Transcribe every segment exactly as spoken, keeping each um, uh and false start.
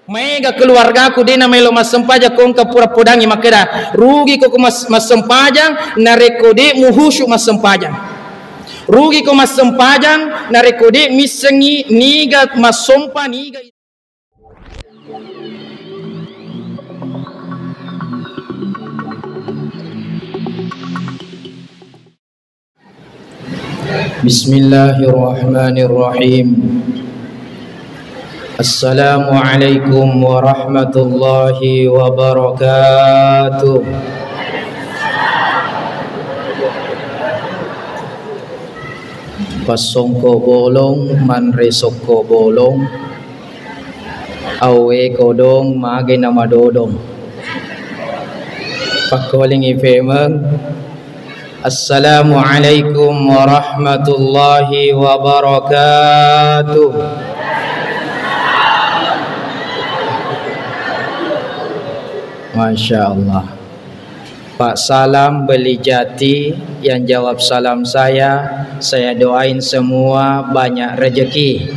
Maega keluargaku de' namaelo massempajang, ko engka pura podangi makkeda, "Rugi ko, ko mas-, massempajang narekko de' muhusu' massempajang. Rugi ko massempajang narekko de' missengngi niga massompa, niga." Bismillahirrahmanirrahim. Assalamualaikum warahmatullahi wabarakatuh. Passongko bolong, manre sokko bolong, awwe kodong, mage namadodong. Pakkolingi femeng. Assalamualaikum warahmatullahi wabarakatuh. Masya Allah. Pak Salam Beli Jati yang jawab salam saya, saya doain semua banyak rezeki.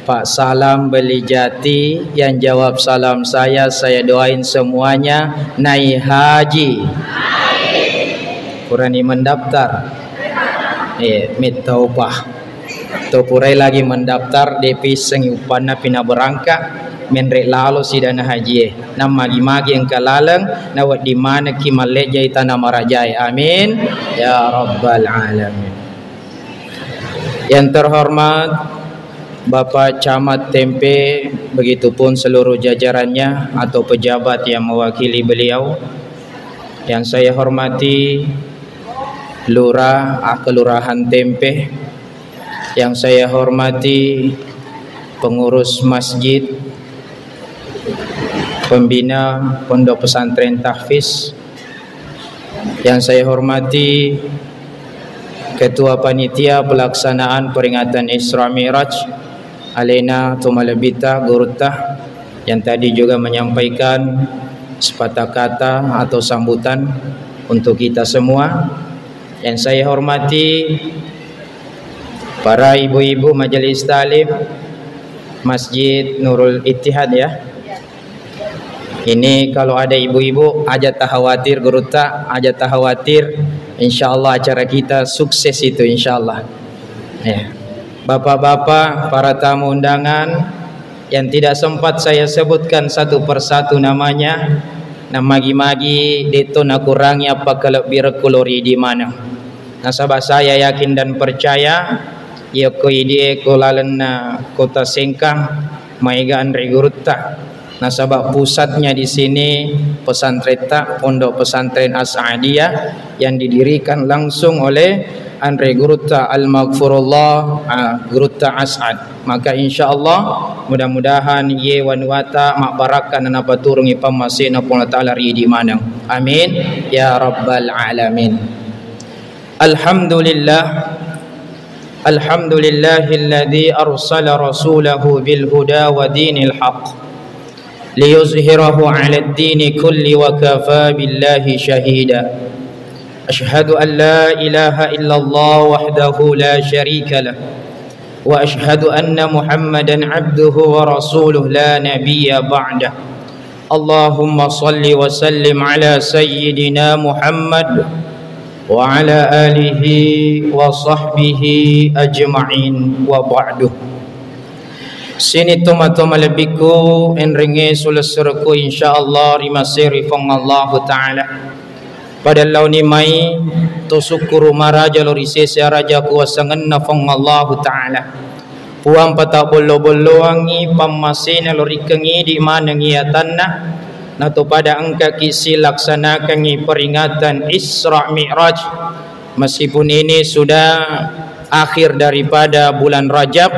Pak Salam Beli Jati yang jawab salam saya, saya doain semuanya naik haji. Purani mendaftar? Eh, mittaupa. To purai lagi mendaftar, de' pissengngi uppanna pina berangka, menre' lalo sidana hajie. Nammagi-magi engka laleng, nawedding manekki mallejjai tana marajae. Amin ya rabbal alamin. Yang terhormat Bapak Camat Tempe, begitupun seluruh jajarannya atau pejabat yang mewakili beliau. Yang saya hormati Lurah, ah, Kelurahan Tempe. Yang saya hormati pengurus masjid, pembina Pondok Pesantren Tahfiz, yang saya hormati Ketua Panitia Pelaksanaan Peringatan Isra Mi'raj, alena to malebbita, gurutta, yang tadi juga menyampaikan sepatah kata atau sambutan untuk kita semua. Yang saya hormati para ibu-ibu majelis taklim Masjid Nurul Ittihad, ya. Ini kalau ada ibu-ibu, aja takhawatir, gurutta, aja takhawatir. Insya Allah acara kita sukses itu, insya Allah. Ya. Bapak-bapak, para tamu undangan yang tidak sempat saya sebutkan satu persatu namanya, namagi-magi de' to nakurangi appakalebbirekku lao ri idi maneng. Nasaba saya yakin dan percaya, yakko idie ko lalenna Kota Sengkang, maega anre gurutta. Nasaba pusatnya di sini pesantrenta, Pondok Pesantren As'adiyah yang didirikan langsung oleh anre gurutta almaghfurullah, ah, Gurutta As'ad. Maka insya Allah, mudah-mudahan iye wanuwata mabbarakka nanapaturungi pammasena Puang Allah Ta'ala ri idi maneng. Amin ya rabbal alamin. Alhamdulillah. Alhamdulillahilladzi arsala rasulahu bil huda wa dinil haq liyuzhirahu 'alad dini kulli wa kafa billahi syahida. Asyhadu an la ilaha illallah wahdahu la syarika lah, wa asyhadu anna Muhammadan abduhu wa rasuluh la nabiyya ba'dah. Allahumma salli wa sallim ala sayyidina Muhammad wa ala alihi wa sahbihi ajma'in, wa ba'du. Sini toma-toma lebbiku, enrengnge sulessurekku, insya Allah rimaseri Puang Allahu Ta'ala. Pada laoni mai to sukkuru maraja lo ri sese araja kuasangenna Puang Allahu Ta'ala. Puang patabbollo-bolloangngi pammasena lo rikkengngi idi maneng iya tanna, nato pada engkaki silaksanakangngi peringatan Isra Mi'raj. Meskipun ini sudah akhir daripada bulan Rajab,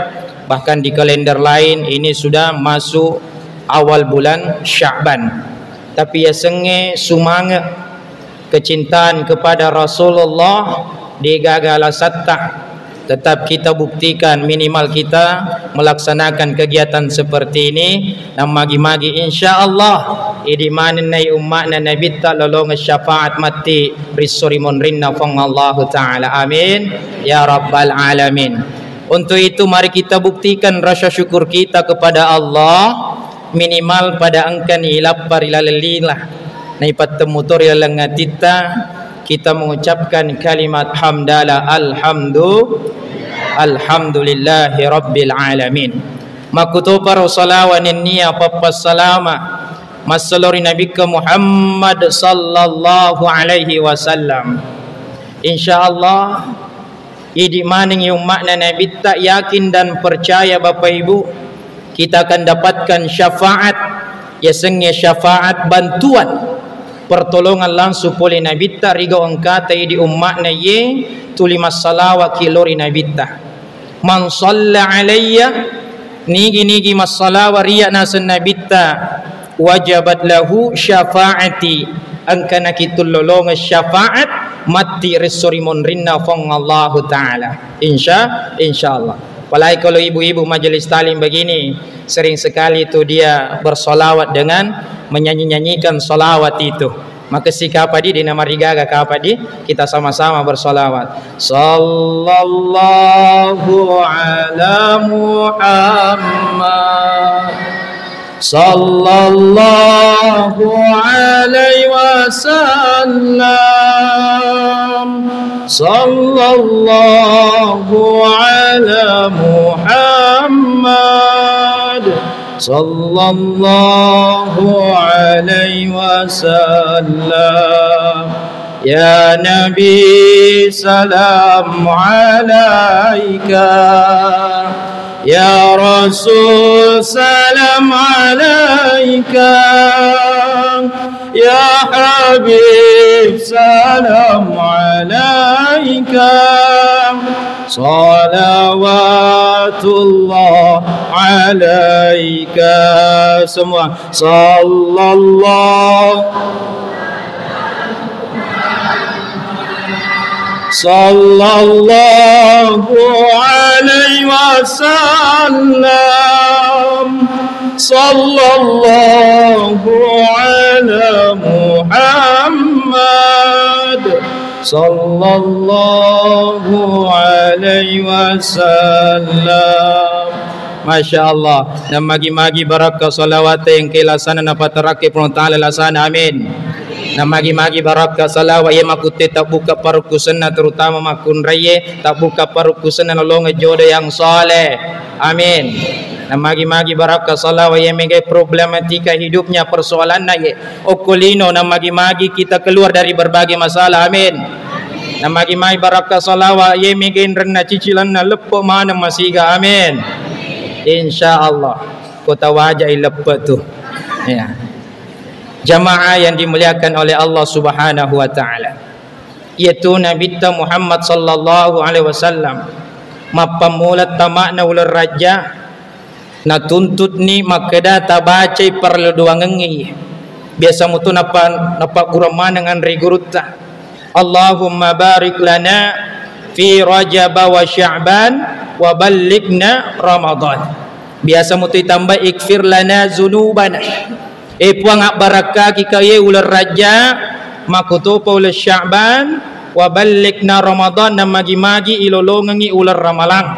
bahkan di kalender lain ini sudah masuk awal bulan Sya'ban. Tapi yasengnge sumange kecintaan kepada Rasulullah, degaga alasatta. Tetap kita buktikan, minimal kita melaksanakan kegiatan seperti ini. Nammagi-magi, insya Allah, idi manennai umma'na Nabitta lolongeng syafaat matti ri esso ri monrinna Puang Allahu Ta'ala. Amin ya rabbal alamin. Untuk itu, mari kita buktikan rasa syukur kita kepada Allah, minimal pada engkani ilappa ri laleng lila, naipattemmu to ri laleng atitta, kita mengucapkan kalimat hamdalah, alhamdu-, alhamdulillahi rabbil alamin. Makkutoparo salawa nennia pappassalama massalo ri Nabikka Muhammad sallallahu alaihi wasallam. Insyaallah, idi manengngi umma'na Nabitta, yakin dan percaya Bapak Ibu, kita akan dapatkan syafaat, yasengnge syafaat bantuan, pertolongan langsung pole Nabitta ri gau engkata idi umma'na iye tuli massalawaki lao ri Nabitta. Man shalla alayya, nigi-nigi massalawa ri iyya naseng Nabitta, wajabat lahu syafaati, engka nakitullolongeng syafaat matti ri esso ri monrinna Puang Allahu Ta'ala. Insya, insya Allah. Apalagi kalau ibu-ibu majelis talim begini, sering sekali itu dia bersolawat dengan menyanyi-nyanyikan solawat itu. Makessing kapang di, de' namarigaga kapang di, kita sama-sama bersolawat. Sallallahu ala Muhammad. Sallallahu alaihi wasallam. Sallallahu ala Muhammad. Sallallahu alaihi wasallam. Ya Nabi, salam alaika. Ya Rasul, salam alaika. Ya Habib, salam alaika. Salawatullah alaika. Semua. Sallallahu, sallallahu alaihi wasallam. Sallallahu ala Muhammad. Sallallahu alaihi wasallam. Masya Allah. Namagi-magi barakka salawat engka lasana napatarakke Puang Ta'ala lasana. Amin. Namagi-magi barakka salawat iya makutte tabbuka parukkusenna, terutama makkunraiye tabbuka parukkusenna, nalongeng jodo yang saleh. Amin. Namagi-magi barakka salawat iya megai problematika hidupnya, persoalanna ye okko lino, namagi-magi kita keluar dari berbagai masalah. Amin. Namagi-magi barakka salawat iya megai enrenna cicilanna leppe maneng masiga. Amin. Insya Allah. Kota wajai leppe tu. Ya. Jamaah yang dimuliakan oleh Allah Subhanahu wa Ta'ala. Iyatu Nabitta Muhammad sallallahu alaihi wasallam mappammula tama'na uleng rajja, natuntutni makkeda tabacai parellu duangengngi. Biasa mutu nappa, nappaggurang maneng anre gurutta. Allahumma barik lana fi Rajab wa Sya'ban wa ballighna Ramadan. Biasa mutu itambai, ikfir lana zunubana. E Puang, abbarakkaki ka ye uleng Rajja, makkutopa uleng Sya'ban, wa ballighna Ramadan, namagi-magi ilolongengngi uleng Ramalang.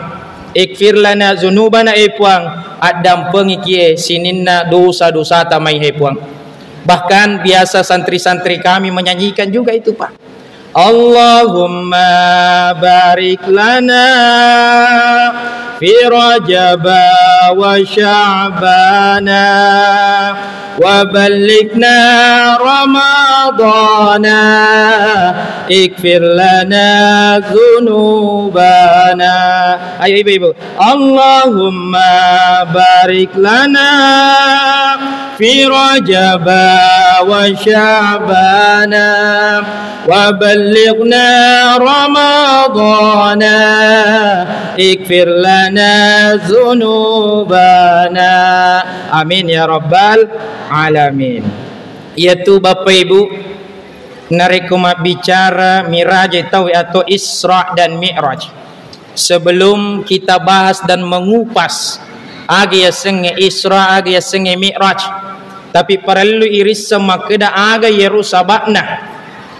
Ikfir lana zunubana, e Puang, addampengi kie sininna dosa-dosata mai, he Puang. Bahkan biasa santri-santri kami menyanyikan juga itu, Pak. Allahumma barik lana fi Rajab wa Sya'bana wa ballighna Ramadana, ikfir lana dzunubana. Ayo ibu-ibu. Allahumma barik lana fi Rajab wa Sya'bana wa ballighna Ramadana, ikfir lana dzunubana. Amin ya rabbal alamin. Iyatu Bapak Ibu, narekko mabbicara miraja tau atau Isra dan Mi'raj, sebelum kita bahas dan mengupas aga yasengnge Isra, aga yasengnge Mi'raj, tapi parellu irisseng makkeda aga iyaro saba'na,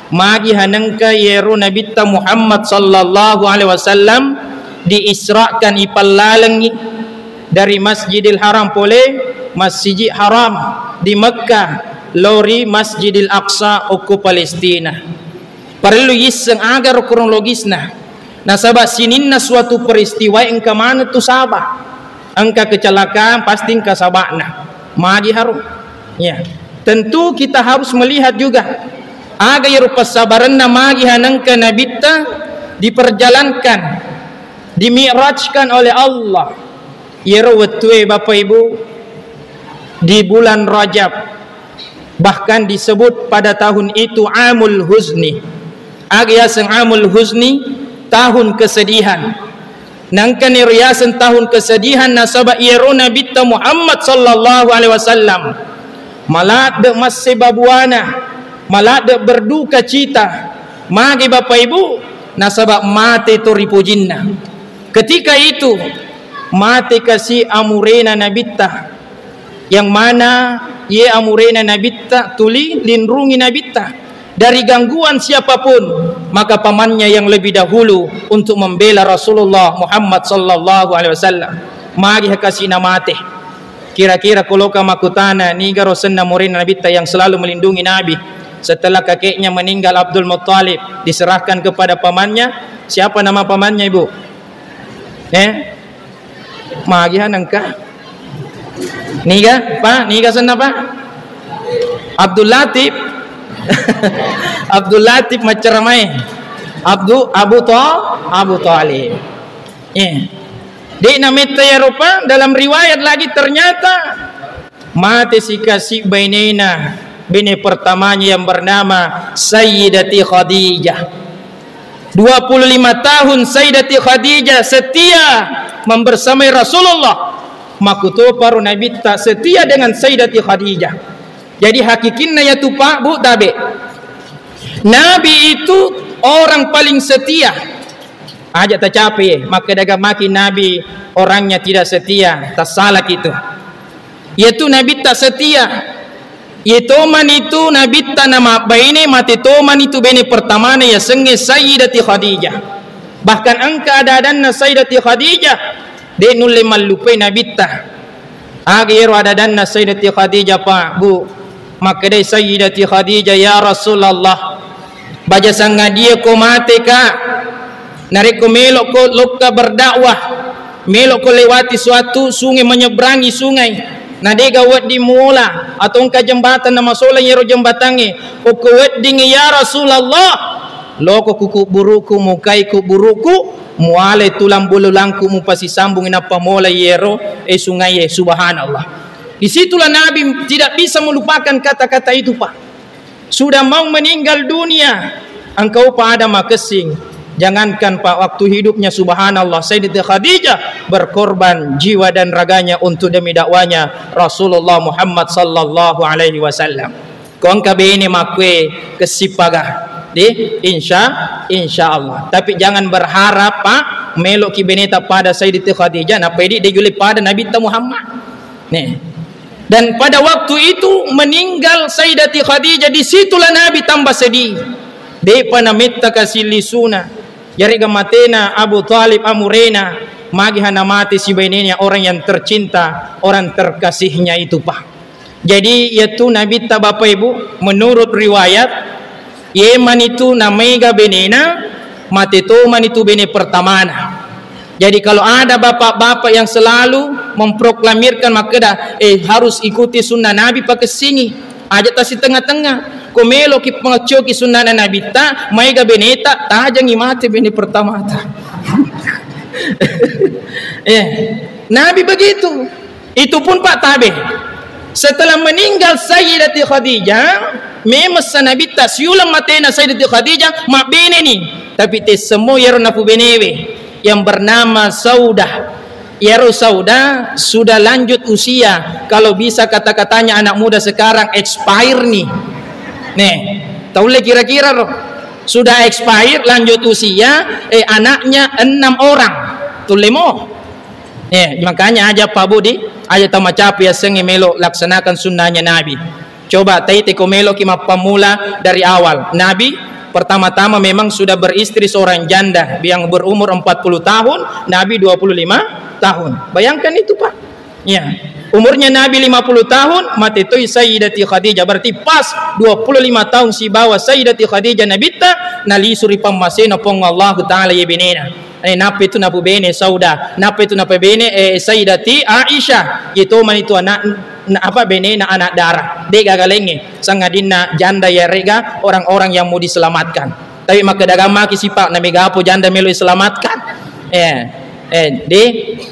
magi hanengka iyaro Nabitta Muhammad sallallahu alaihi wasallam diisrakan, ipallalengngi dari Masjidil Haram pole Masjid Haram di Mekkah lao ri Masjidil Aqsa okko Palestina. Parellu yisseng aga ro kronologisna. Nasaba sininna suatu peristiwa engka maneng tu sabab. Engka kecelakaan pasti engka sababna. Magi haru. Ya. Tentu kita harus melihat juga aga iyaro passabarenna magi hanengka nabitta diperjalankan, dimi'rajkan oleh Allah. Iyaro wettue Bapak Ibu di bulan Rajab, bahkan disebut pada tahun itu Amul Huzni. Aga yaseng Amul Huzni, tahun kesedihan. Nangkani riaseng tahun kesedihan nasaba iyaro Nabitta Muhammad sallallahu alaihi wasallam maladde masse babuana, maladde berduka cita. Magi Bapak Ibu, nasaba mate to ripojinna. Ketika itu mate kasi amurena Nabitta, yang mana ye amurena Nabitta tuli linrungi Nabitta dari gangguan siapapun, maka pamannya yang lebih dahulu untuk membela Rasulullah Muhammad sallallahu alaihi wasallam. Magi hakasina mate. Kira-kira koloka makutana, niga rosenna murina Nabitta yang selalu melindungi Nabi setelah kakeknya meninggal Abdul Muttalib diserahkan kepada pamannya? Siapa nama pamannya, Ibu? Eh? Magi hanengka? Niga, Pak? Niga senna, Pak? Abdul Latif. Abdul Latif maccaramae. Abdu Abu Tho Abu Thalib. Eh. Dek nametta ya rupa dalam riwayat lagi ternyata mate sikasi bainena, bene pertamanya yang bernama Sayyidati Khadijah. Dua puluh lima tahun Sayyidati Khadijah setia membersamai Rasulullah. Makutoparo Nabitta setia dengan Sayyidati Khadijah. Jadi hakikinna ya tu Pak Bu tabe. Nabi itu orang paling setia. Aja tacape, makkedaga maki Nabi orangnya tidak setia, tassalaki tu. Yaitu Nabitta setia. Iye tomani tu Nabitta namabbaine, mate tomani tu bene pertamana yasengnge Sayyidati Khadijah. Bahkan engka ada-adanna Sayyidati Khadijah, de nulle mallupai Nabitta. Aga iyaro ada-adanna Sayyidati Khadijah, Pak, Bu? Makkedai Sayyidati Khadijah, "Ya Rasulullah, baja sangadie ko mate ka, narekko melo ko lokka berdakwah, melo ko lewati suatu sungai, menyeberangi sungai, na dega wedding muola atau engka jembatan na masolang iyaro jembatangnge, okko wedding ya Rasulullah, loko ku kuburuku, mukai kuburuku, mualai tulang bululangku, mupasisambung nappa mola iyaro, eh, sungai, eh, subhanallah." Disitulah Nabi tidak bisa melupakan kata-kata itu, Pak. Sudah mau meninggal dunia, engkau pada makessing. Jangankan Pak, waktu hidupnya, subhanallah, Sayyidati Khadijah berkorban jiwa dan raganya untuk demi dakwanya Rasulullah Muhammad sallallahu alaihi wasallam. Ko engka bene makkue kessipaga, di insya insya Allah. Tapi jangan berharap, Pak, meloki beneta pada Sayyidati Khadijah, nappa idi de jule pada Nabitta Muhammad. Nih. Dan pada waktu itu meninggal Sayyidati Khadijah, disitulah Nabi tambah sedih. Depa nametta kasi lisuna. Yarega matena Abu Thalib amurena, magi hana mate sibainena orang yang tercinta, orang terkasihnya itu, Pak. Jadi, yaitu Nabitta, Bapak Ibu, menurut riwayat, yemani tu namega benena, mate tomani tu bene pertamana. Jadi, kalau ada bapak-bapak yang selalu memproklamirkan makkeda, eh, harus ikuti sunnah Nabi, pakessingi. Aja tasi tengah-tengah. Ko meloki pengeccoki sunnah Nabitta, maega beneta, tajangi mate bene pertamata. Eh, Nabi begitu. Itu pun, Pak, tabe. Setelah meninggal Sayyidati Khadijah, memessa Nabitta siuleng matena Sayyidati Khadijah, mabbeneni. Tapi tessemo yaro napubenewe yang bernama Saudah. Yaro Saudah sudah lanjut usia. Kalau bisa kata-katanya anak muda sekarang, expire nih. Nih, taulle kira-kira roh. Sudah expire, lanjut usia, eh, anaknya enam orang. Tullemo. Eh, makanya aja Pak Budi, aja tamacapi yasengnge melo laksanakan sunnahnya Nabi. Coba taiti ko meloki mappammula dari awal. Nabi pertama-tama memang sudah beristri seorang janda yang berumur empat puluh tahun, Nabi dua puluh lima tahun. Bayangkan itu, Pak. Ya. Umurnya Nabi lima puluh tahun, mate toi Sayyidati Khadijah. Berarti pas dua puluh lima tahun sibawa Sayyidati Khadijah Nabitta, nalisu ri pammasena Puang Allahu Ta'ala ye benena. Eh, nappa itu napubene Sauda, nappa itu napubene, eh, Sayyidati Aisyah. Itu mani tu anak, na-, apa, benena anak dara. De gaga laingnge, sangadinna janda yarega orang-orang yang mau diselamatkan. Tapi makkeda gammaki sipa, na megapo janda melo diselamatkan. Eh, eh, de,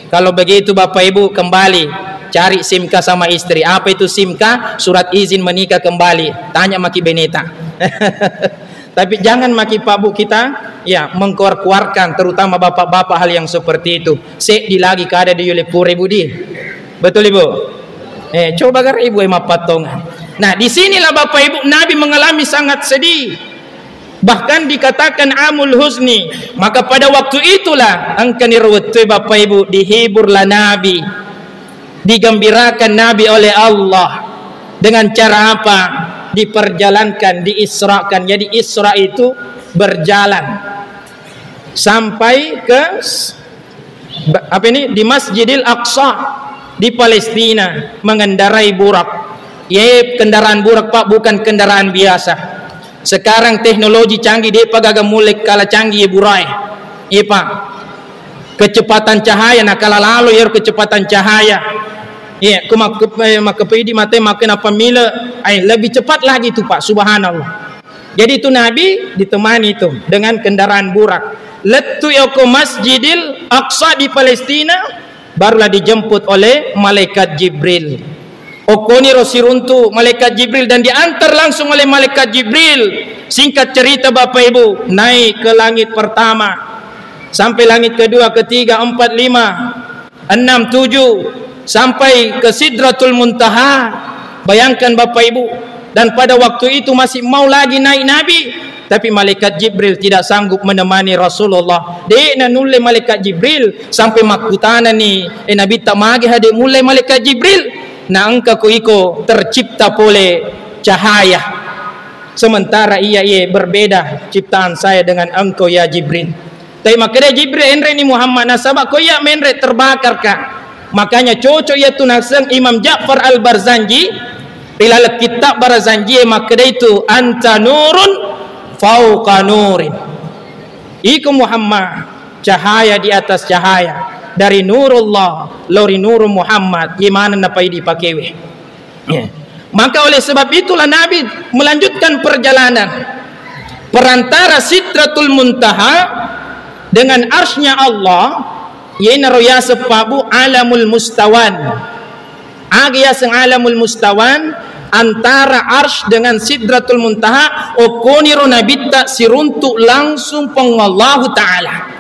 kalau begitu Bapak Ibu kembali cari simka sama istri. Apa itu simka? Surat izin menikah kembali. Tanya maki beneta. Tapi jangan maki Pak Bu kita, ya, mengkoar-koarkan, terutama bapak-bapak, hal yang seperti itu. Seddi lagi kada di yule pura Ibu di. Betul Ibu? Eh, coba gar Ibu e mappattongan. Nah, disinilah Bapak Ibu Nabi mengalami sangat sedih. Bahkan dikatakan amul husni. Maka pada waktu itulah engkani ro wettue Bapak Ibu dihiburlah Nabi. Digembirakan Nabi oleh Allah. Dengan cara apa? Diperjalankan, diisrakan. Jadi Isra itu berjalan sampai ke s-, ba-, apa ini, di Masjidil Aqsa di Palestina, mengendarai burak. Ye, kendaraan burak, Pak, bukan kendaraan biasa. Sekarang teknologi canggih, depa gaga mulle kala canggih ye burae. Ye, Pak. Kecepatan cahaya, na kala lalo yero kecepatan cahaya. Iya, ku mak-, eh, makkapidi mate makkena pamile, ai, lebih cepat lagi itu, Pak. Subhanallah. Jadi itu Nabi ditemani itu dengan kendaraan burak. Lettu yoko Masjidil Aqsa di Palestina, barulah dijemput oleh malaikat Jibril. Okkoniro siruntu malaikat Jibril dan diantar langsung oleh malaikat Jibril. Singkat cerita Bapak Ibu, naik ke langit pertama, sampai langit kedua, ketiga, empat, lima, enam, tujuh, sampai ke Sidratul Muntaha. Bayangkan Bapak Ibu, dan pada waktu itu masih mau lagi naik Nabi, tapi malaikat Jibril tidak sanggup menemani Rasulullah. De nanulle malaikat Jibril, sampai makkutanani, eh, Nabitta, magi hade mulle malaikat Jibril? Na engka ko iko tercipta pole cahaya. Sementara iya, iya berbeda ciptaan saya dengan engkau ya Jibril. Tapi makkeda Jibril, enreni Muhammad, nasaba ko iya menre terbakarka. Makanya cocok iya tu naseng Imam Ja'far Al-Barzanji, ri laleng kitab Barzanji makkeda itu, anta nurun fauqa nurin. Iko Muhammad, cahaya di atas cahaya, dari Nurullah lao ri Nuru Muhammad, ye maneng napaidi pakewe. Ya. Maka oleh sebab itulah Nabi melanjutkan perjalanan perantara Sidratul Muntaha dengan arsy-Nya Allah, yenaro yaseng Pak Bu Alamul Mustawan. Aga yaseng Alamul Mustawan, antara arsy dengan Sidratul Muntaha, okkoniro Nabitta siruntuk langsung Puang Allahu Ta'ala.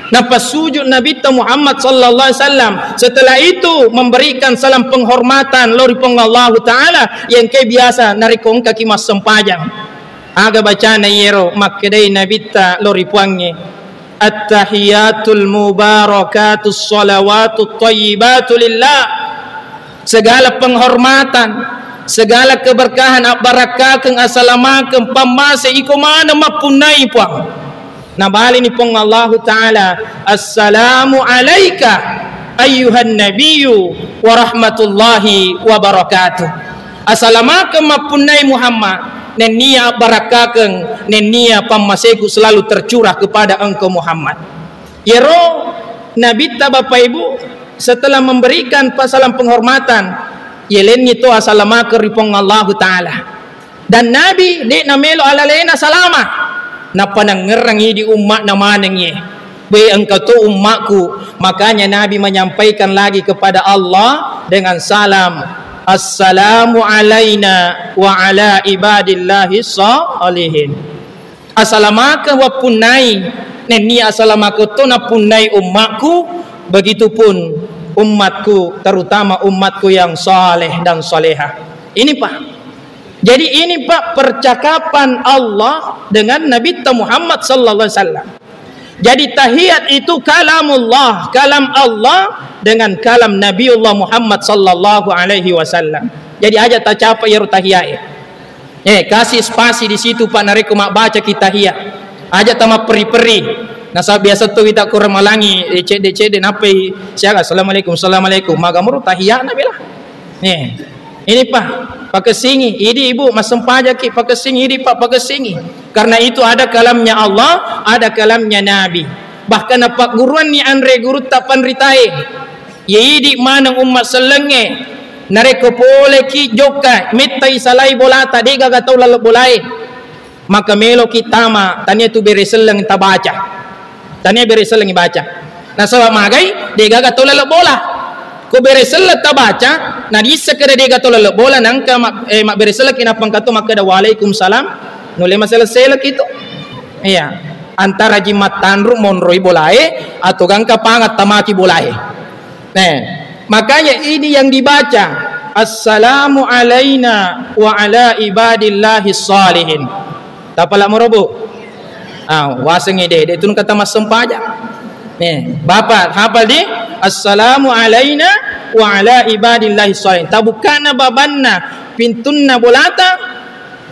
Napassujud Nabitta Muhammad sallallahu alaihi wasallam. Setelah itu memberikan salam penghormatan lao ri Puang Allahu Ta'ala, yang ke biasa narekko engkaki massempajang. Aga bacana iyero makkedai Nabitta lao ri Puangnge, "Attahiyatul mubarakatus salawatut thayyibatu lillah." Segala penghormatan, segala keberkahan, abbarakkakeng, asalamakeng, pammase iko maneng mappunnai Puang. Nabalini Puang Allahu Ta'ala, "Assalamu alaika ayyuhan nabiyyu wa rahmatullahi wa barakatuh." Asalamakeng mappunnai Muhammad, nennia abbarakkakeng, nennia pammaseku selalu tercurah kepada engkau Muhammad. Yero Nabitta Bapak Ibu, setelah memberikan salam penghormatan, yelenni to asalamakeng ri Puang Allahu Ta'ala. Dan Nabi de namelo alalena salama. Nappa nangngerrang idi umma'na maneng ye. Be engka to umma'ku. Makanya Nabi menyampaikan lagi kepada Allah dengan salam, "Assalamu alaina wa ala ibadillahi salihin." Asalamakeng wappunnai, nennia asalamakeng to nappunnai umma'ku, begitupun umma'ku, terutama umma'ku yang saleh dan salehah. Ini, Pak. Jadi ini, Pak, percakapan Allah dengan Nabitta Muhammad sallallahu alaihi wasallam. Jadi tahiyat itu kalamullah, kalam Allah dengan kalam Nabiullah Muhammad sallallahu alaihi wasallam. Jadi aja tacapa iyaro tahiyae. Eh, kasih spasi di situ, Pak, narekko mabbacaki tahiyat. Aja tamapperi-peri. Nasaba biasa tu wita ko Ramalangi, eh, cedde-cedde nappai siaga, "Assalamualaikum, assalamualaikum." Magamuru tahiyana bela. Eh, ini, Pak, pakessingi. Idi, Ibu, massempajaki, pakessingi. Idi, Pak, pakessingi. Karena itu ada kalamnya Allah, ada kalamnya Nabi. Bahkan napagguruanni anre gurutta panritae. Ye idi maneng umma sellengnge, narekko poleki jokka, mettai salai bolata, degaga tau laleng bolae, maka meloki tama, tania tu bere selleng tabaca. Tania bere selleng ibaca. Nasaba magai, degaga tau laleng bola. Ko bere selleng tabaca, nadissa keda dega tau laleng bola, nangka ma-, eh, mabbere sellengki nappa engka to makkeda, "Waalaikumsalam." Nulle maselesseleki tu. Iya. Antara ji mattanru monroi bolae, atau gangka pangat tamaki bolae. Nah, makanya ini yang dibaca, "Assalamu alaina wa ala ibadillahi shalihin." Tapala morobo. Ah, wasengngi de, de tun kata massempajang. Nih, Bapak hafal di, "Assalamu alaina wa ala ibadillahi shalihin." Tabukkana babanna pintunna bolata,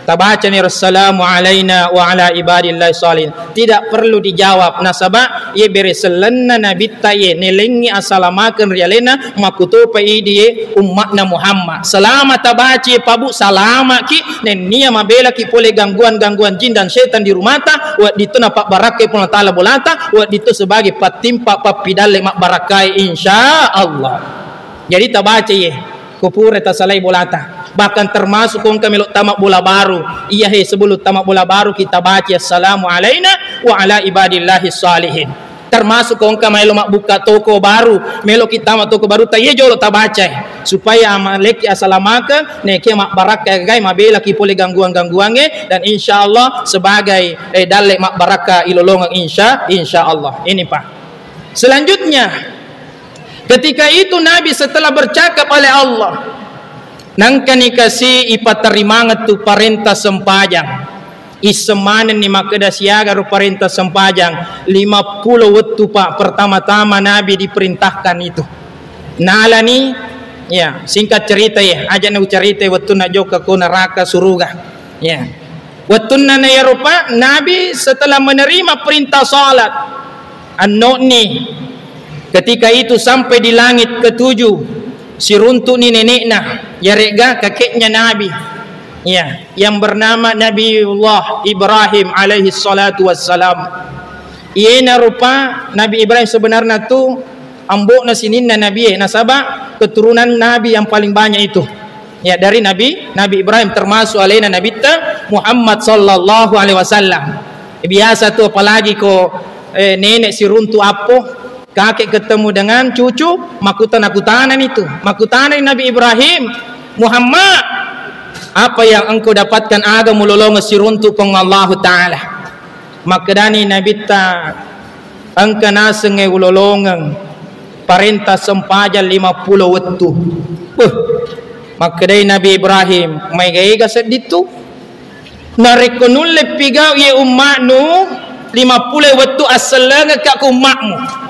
tabacani, "Assalamu alaina wa ala ibadillahi shalihin." Tidak perlu dijawab, nasaba ye bere sellenna nabitta ye nelengngi asalamakeng ri alena, makkutopa idi ye umma'na Muhammad. Selama tabaci ye pabu, salamaki, nennia mabelaki pole gangguan-gangguan jin dan setan di rumata, wedditto napabbarakkai Puang Taala bolata, wedditto sebagai pattimpa pappidalle mabbarakkai, insya Allah. Jadi tabaca ye. Ko pura tasalai bolata. Bahkan termasuk ko engka melo tama bola baru. Iya he, sebelum tama bola baru kita baca, "Assalamu alaina wa ala ibadillahi shalihin." Termasuk ko engka melo mabbukka toko baru, melo kita ma toko baru, ta iya jolo tabaca, eh, supaya amaleki asalamaka, nekia mabbarakka gai, mabelaki pole gangguan-gangguange, dan insya Allah sebagai, eh, dalle mabbarakka ilolongeng, insya, insya Allah. Ini, Pak. Selanjutnya, ketika itu Nabi setelah bercakap oleh Allah, nangkani kasi ipaterimangeng tu parenta sempajang. Isseng manenni makkeda siaga ro parenta sempajang, lima puluh wettu, Pak, pertama-tama Nabi diperintahkan itu. Nalani, ya, singkat cerita ya, aja na ucarita wettunna jokka ko neraka suruga. Ya. Wettunna na iyaro, Pak, Nabi setelah menerima perintah salat, anno'ni, ketika itu sampai di langit ketujuh, siruntu'ni nene'na, yarega kakeknya Nabi, ya, yang bernama Nabiullah Ibrahim alaihi salatu wassalam. Iyena rupa Nabi Ibrahim sebenarnya tu ambo'na sininna Nabi, eh, nasaba keturunan Nabi yang paling banyak itu. Ya, dari Nabi, Nabi Ibrahim termasuk alena Nabitta Muhammad sallallahu alaihi wasallam. Biasa tu apalagi ko, eh, nenek siruntu appo, kakek ketemu dengan cucu, makutana-kutana itu. Makutanai Nabi Ibrahim, "Muhammad, apa yang engkau dapatkan aga mulolongeng siruntu Puang Allahu Ta'ala?" Makkedani Nabitta, "Engka nasengnge ulolongeng parenta sempajang lima puluh wettu." Beuh, makkedai Nabi Ibrahim, "Maega-ega sedding tu? Narekko nulle pigau iye umma'nu, lima puluh wettu assellengekka ku umma'mu."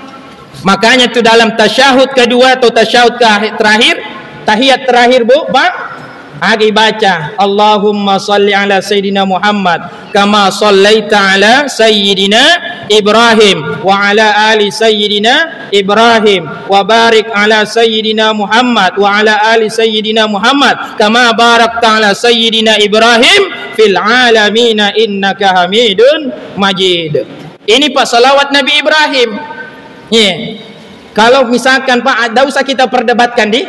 Makanya tu dalam tasyahud kedua atau tasyahud ke-, terakhir, tahiyat terakhir, Bu, Pak, agi baca, "Allahumma salli ala Sayyidina Muhammad kama sallaita ala Sayyidina Ibrahim wa ala ali Sayyidina Ibrahim wa barik ala Sayyidina Muhammad wa ala ali Sayyidina Muhammad kama barakta ala Sayyidina Ibrahim fil alamina innaka Hamidun Majid." Ini, Pak, salawat Nabi Ibrahim. Iya. Kalau misalkan, Pak, ada usah kita perdebatkan di,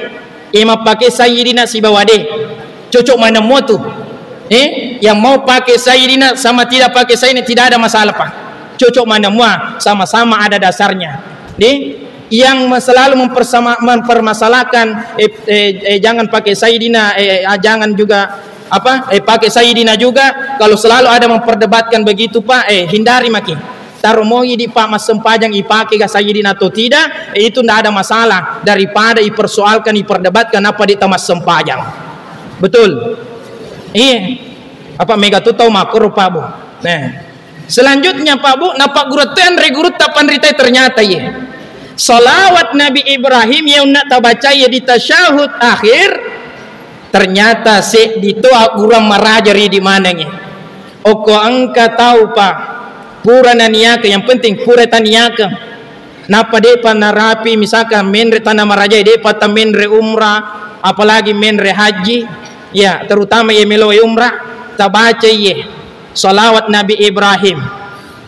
eh, mappake Sayyidina sibawa de. Cocok mana mua tu. Eh, yang mau pakai Sayyidina sama tidak pakai Sayyidina tidak ada masalah, Pak. Cocok mana mua, sama-sama ada dasarnya. Di, yang selalu mempersama-, mempermasalahkan, eh, eh, eh, jangan pakai Sayyidina, eh, eh, ah, jangan juga apa, eh, pakai Sayyidina juga, kalau selalu ada memperdebatkan begitu, Pak, eh, hindari maki. Taro moi di, Pak, massempajang ipake ga Sayyidina atau tidak, eh, itu ndak ada masalah daripada ipersoalkan, iperdebatkan apa di tamassempajang. Betul? Iya. Apa mega tu tau makkoro, Pak, Bu? Nah. Selanjutnya, Pak, Bu, napagguruttu anre gurutta panritai ternyata ye. Salawat Nabi Ibrahim ye unna tabaca ye di tasyahud akhir, Ternyata seddi to aggurang maraja ri di manengngi. Okko engka tau pa pura naniakeng, yang penting pura taniakeng. Nappa de'pa narapi, misalkan menre tana marajae, de'pa tamenre umrah, apalagi menre haji, ya, terutama ye melo umrah, tabaca ye salawat Nabi Ibrahim.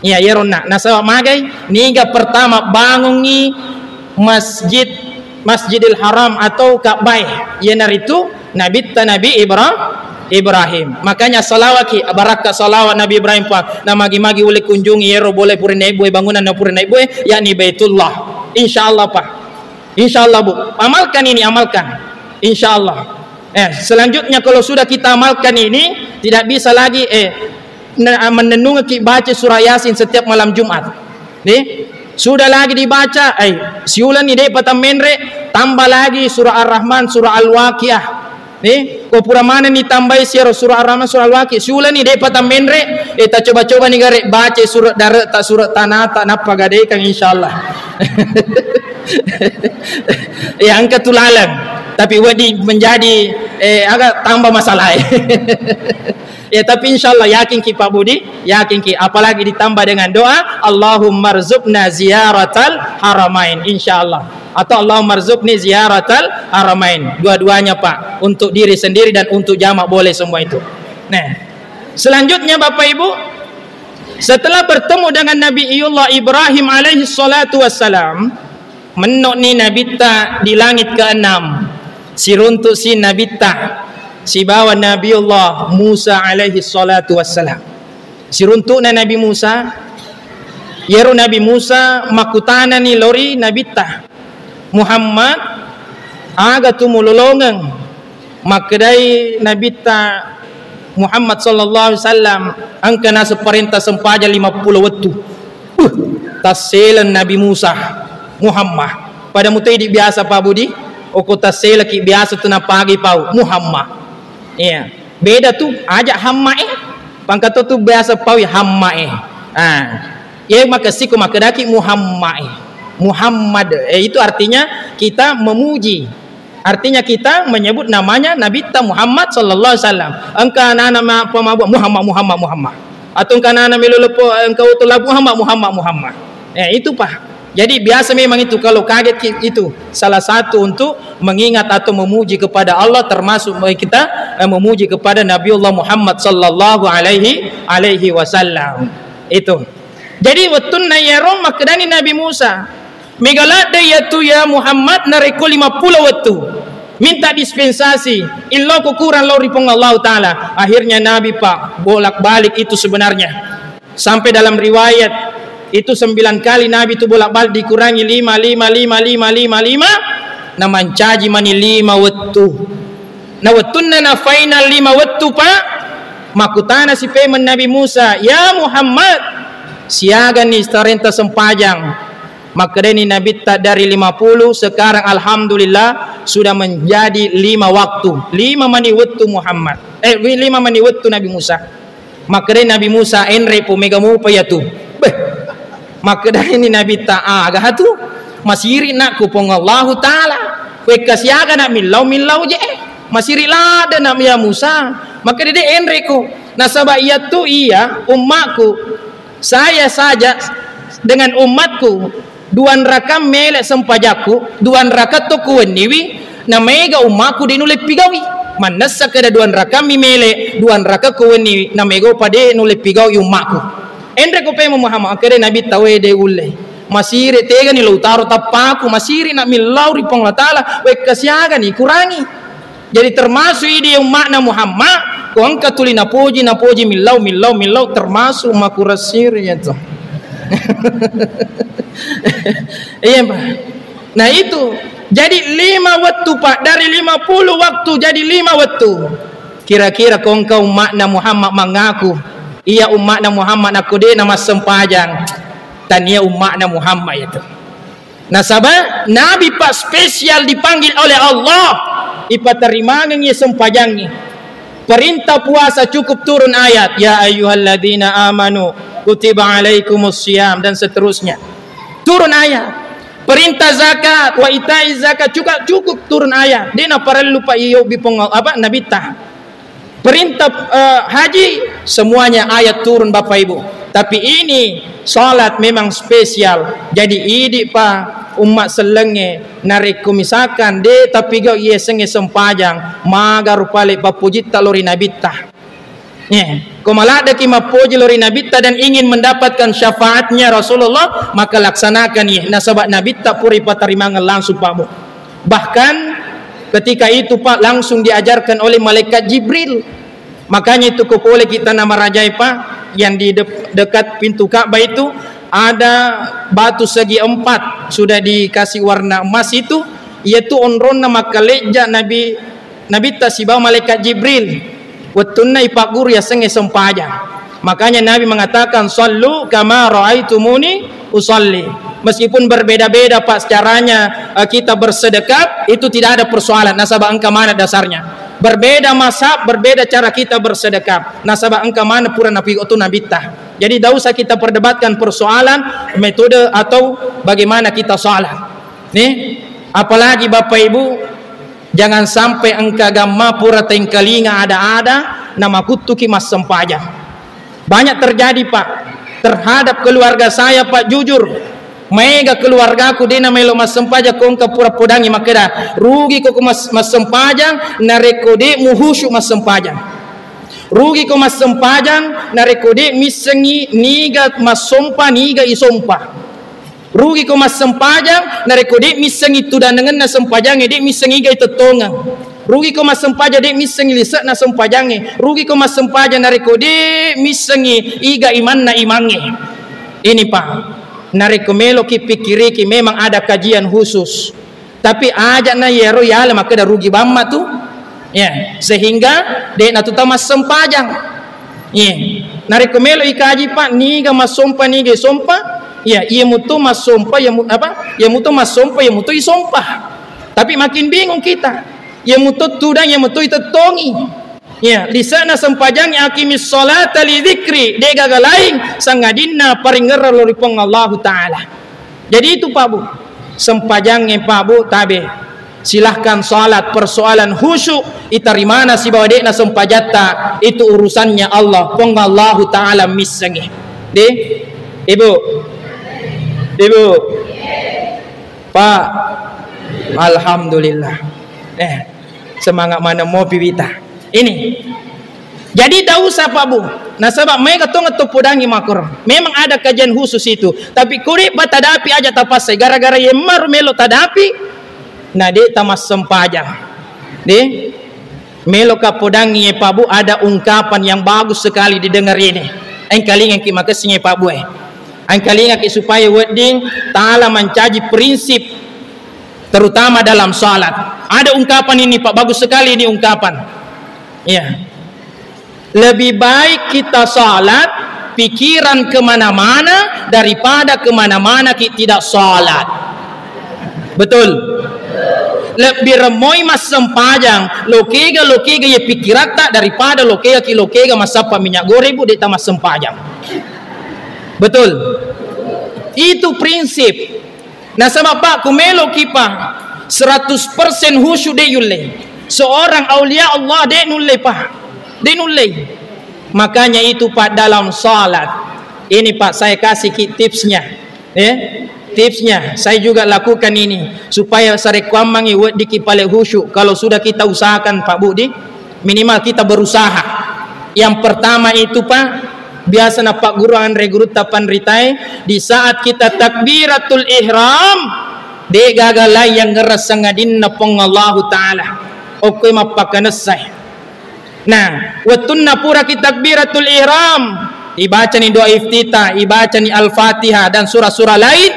Ya, yeronna. Nasaba magai, niga pertama bangungi masjid, Masjidil Haram atau Ka'bah, iyanaritu Nabitta Nabi Ibra-, Ibrahim. Makanya salawaki, barakka salawat Nabi Ibrahim pa, namagi-magi ule kunjungi yero boleh pura naibue, bangunan na pura naibue, yakni Baitullah. Insya Allah, Pak. Insya Allah, Bu. Amalkan ini, amalkan. Insya Allah. Eh, selanjutnya kalau sudah kita amalkan ini, tidak bisa lagi, eh, ne-, menenungki baca surah Yasin setiap malam Jumat. Nih, sudah lagi dibaca, eh, siulani de'pa tamenre, tambah lagi surah Ar-Rahman, surah Al-Waqiah. Nih, ko pura manenni tambai siaro surah Ar-Rahman, surah Al-Waqiah, siulani de'pa tamenre, eh, tacoba-coba ni gare baca surah dare ta, surah tanata, nappa gadekang, insya Allah. Ya, engka tu laleng, tapi wedi menjadi, eh, agak tambah masalah. Ya, tapi insya Allah yakin ki Pak Budi, yakin ki, apalagi ditambah dengan doa, Allahumma rzuqna ziyaratal haramain, insya Allah. Atau Allahumma rzuqni ziyaratal haramain. Dua-duanya, Pak, untuk diri sendiri dan untuk jamaah boleh semua itu. Nah, selanjutnya Bapak Ibu, setelah bertemu dengan Nabiullah Ibrahim alaihi salatu wassalam, menno'ni nabitta di langit keenam. Siruntu'si nabitta sibawa Nabiullah Musa alaihi salatu wassalam. Siruntu'na Nabi Musa, yero Nabi Musa makkutanani lori nabitta, "Muhammad, aga tu mulolongeng?" Makkedai Nabitta Muhammad sallallahu alaihi wasallam, engka naseng parenta sempajang lima puluh wettu. Uh, tasseleng Nabi Musa, Muhammad. Pada mutai di biasa Pak Budi, oko tasseleki biasa tu napagi pau, Muhammad. Iya. Beda tu, aja Hamma eh. Pangkato tu biasa pau Hamma eh. Ah. Iya makessiko makkedaki Muhammad eh. Muhammad eh, itu artinya kita memuji. Artinya kita menyebut namanya Nabitta Muhammad sallallahu alaihi wasallam. Engka anak-anak ma-, pemabuk Muhammad, Muhammad, Muhammad. Atau engka anak-anak melo lepo, engka utu labu Muhammad, Muhammad, Muhammad. Eh, itu Pak. Jadi biasa memang itu kalau kaget ki-, itu salah satu untuk mengingat atau memuji kepada Allah termasuk kita, eh, memuji kepada Nabiullah Muhammad sallallahu alaihi, alaihi wasallam. Itu. Jadi wettunna iyaro makkedani Nabi Musa, "Mega ladde iyatu ya Muhammad narekko lima puluh wettu. Minta dispensasi, illoko kurang lao ri Puang Allahu Ta'ala." Akhirnya Nabi, Pak, bolak-balik itu sebenarnya. Sampai dalam riwayat, itu sembilan kali Nabi itu bolak-balik dikurangi lima, lima, lima, lima, lima, lima, namancaji mani lima wettu. Na wettunna na final lima wettu, Pak, makkutana si pemeng Nabi Musa, "Ya Muhammad, siaga ni tarenta sempajang?" Makkedani Nabitta, "Dari lima puluh, sekarang alhamdulillah sudah menjadi lima waktu." Lima mani wettu Muhammad. Eh, wi-, lima mani wettu Nabi Musa. Makkedai Nabi Musa, "Enre po mega mopa iyatu." Beh. Makkedani Nabitta, "Aga tu? Masiri nakku Puang Allahu Ta'ala. Wekka siaga nak millau-millau je. Masiri ladde nak ya Musa." Makkeda, "De enre ko. Nasaba iyatu iya ummaku. Saya saja dengan umatku. Duan raka mele sempajakku, duan raka to kuwenniwi, na mega ummaku de nuleppi gawi. Mannessa keda duan raka mi mele, duan raka kuwenniwi, na mega upa de nuleppi gawi ummaku." Enre ko pemo Muhammad, akkeda Nabi tawe de ulle. Masire tegani lo utaro tappaku, masiri na millau ri Puang Allah Ta'ala, wekka siagani kurangi. Jadi termasuk idi umma'na Muhammad, ko engka tuli napoji, napoji millau, millau, millau, termasuk makurasiri itu. Iya, Pak. Nah, itu. Jadi lima wettu, Pak, dari lima puluh waktu jadi lima wettu. Kira-kira ko engka umma'na Muhammad mangaku, iya umma'na Muhammad nakko de na massempajang, tania umma'na Muhammad itu. Nasaba Nabi, Pak, spesial dipanggil oleh Allah, ipaterimangengngi sempajangngi. Perintah puasa cukup turun ayat, "Ya ayyuhalladzina amanu kutiba alaikumus siyam," dan seterusnya. Turun ayat. Perintah zakat, wa itai zakat, cukup, cukup turun ayat. Dena parellu pa iyo bipong apa Nabitta. Perintah, eh, haji, semuanya ayat turun, Bapak Ibu. Tapi ini salat memang spesial. Jadi idi pa umma sellengnge, narekko misalkan de tapi gau iye senge sempajang, maga rupale pappojitta lori Nabitta. Ye, ko maladdeki mappoji lori Nabitta dan ingin mendapatkan syafaatnya Rasulullah, maka laksanakan ye, nasaba Nabitta pura ipatarimangeng langsung, Pak Bu. Bahkan ketika itu, Pak, langsung diajarkan oleh malaikat Jibril. Makanya itu ko pole kita nama rajai, Pak, yang di dep-, dekat pintu Ka'bah itu ada batu segi empat sudah dikasih warna emas itu, yaitu onronna makkalejja Nabi, Nabitta sibawa malaikat Jibril. Wettunna ipagguru yasengnge sempajang. Makanya Nabi mengatakan, "Sallu kama raaitumuni usalli." Meskipun berbeda-beda, Pak, caranya, eh, kita bersedekap, itu tidak ada persoalan. Nasaba engka mana dasarnya. Berbeda mazhab, berbeda cara kita bersedekap. Nasaba engka mana pura napigo tu Nabitta. Jadi, tidak usah kita perdebatkan persoalan metode atau bagaimana kita salat. Nih, apalagi Bapak Ibu, jangan sampai engka gamma pura tengkalinga ada-ada, namakuttuki massempajang. Banyak terjadi, Pak, terhadap keluarga saya, Pak, jujur. Maega keluargaku dena melo massempajang, ko engka pura podangi makkeda, "Rugi ko mas-, massempajang, narekko de muhusu massempajang. Rugi ko massempajang, narekko de missengi niga massompa, niga isompa." Rugi ko massempajang, narekko de missengi tudanengenna sempajangnge, de missengi iga itettongeng. Rugi ko massempajang, de missengi lise'na sempajangnge. Rugi ko massempajang, narekko de missengi iga imanna imangnge. Ini, Pak, narekko meloki pikkiriki, memang ada kajian khusus. Tapi ajakna yero yala makkeda rugi bamma tu. Ya, sehingga de natu tamassempajang. Iya. Narekko melo ikaji, Pak, niga massompa, niga isompa, iya, iya muto massompa, iya mu-, apa? Iya muto massompa, iya muto isompa. Tapi makin bingung kita. Iya muto tudang, iya muto itettongi. Iya, lise'na sempajang, "Aqimis sholata li dzikri", degaga laing sangadinna paringerra lo ri Puang Allahu Ta'ala. Jadi itu, Pak Bu, sempajangnge, Pak Bu, tabe. Silahkan salat, persoalan khusyuk itarimana sibawa de'na sempajatta, itu urusannya Allah, Puang Allahu Ta'ala missengi. Di? Ibu? Ibu? Pak? Alhamdulillah. Eh, semangat mana mopi wita. Ini. Jadi, tidak usah, Pak Bu. Nasaba maega tongeng to podangi makoro. Memang ada kajian khusus itu. Tapi kuri batadapi aja tapassai. Gara-gara yemmaru melo tadapi, na de tamassempajang. De? Melo ka podangi, Pak Bu, ada ungkapan yang bagus sekali didengar ini. Engkalingaki makessing, Pak Bu, eh. Engkalingaki supaya wedding tala mancaji prinsip, terutama dalam salat. Ada ungkapan ini, Pak, bagus sekali ini ungkapan. Iya. Lebih baik kita salat, pikiran kemana-mana, daripada kemana-mana ki tidak salat. Betul? Lebbi remmoi massempajang, lokega, lokega ye pikkiratta, daripada lokega ki lokega massappa minyak goreng, Bu, de tamassempajang. Betul? Itu prinsip. Nasaba, Pak, ku meloki, Pak, seratus persen khusyuk, de yulle. Seorang aulia Allah de nulle, Pak. De nulle. Makanya itu, Pak, dalam salat. Ini, Pak, saya kasih ki tipsnya. Eh, tipsnya saya juga lakukan ini supaya sarekkuammangi weddiki pale khusyuk. Kalau sudah kita usahakan, Pak Budi, minimal kita berusaha. Yang pertama itu, Pak, biasa napagguru anre gurutta panritae, di saat kita takbiratul ihram, de gaga lai yang ngerasa ngadinna Puang Allahu Ta'ala. Okkoi mappakanessai. Nah, wettunna puraki takbiratul ihram, ibacani doa iftitah, ibacani Al-Fatihah dan surah-surah lain,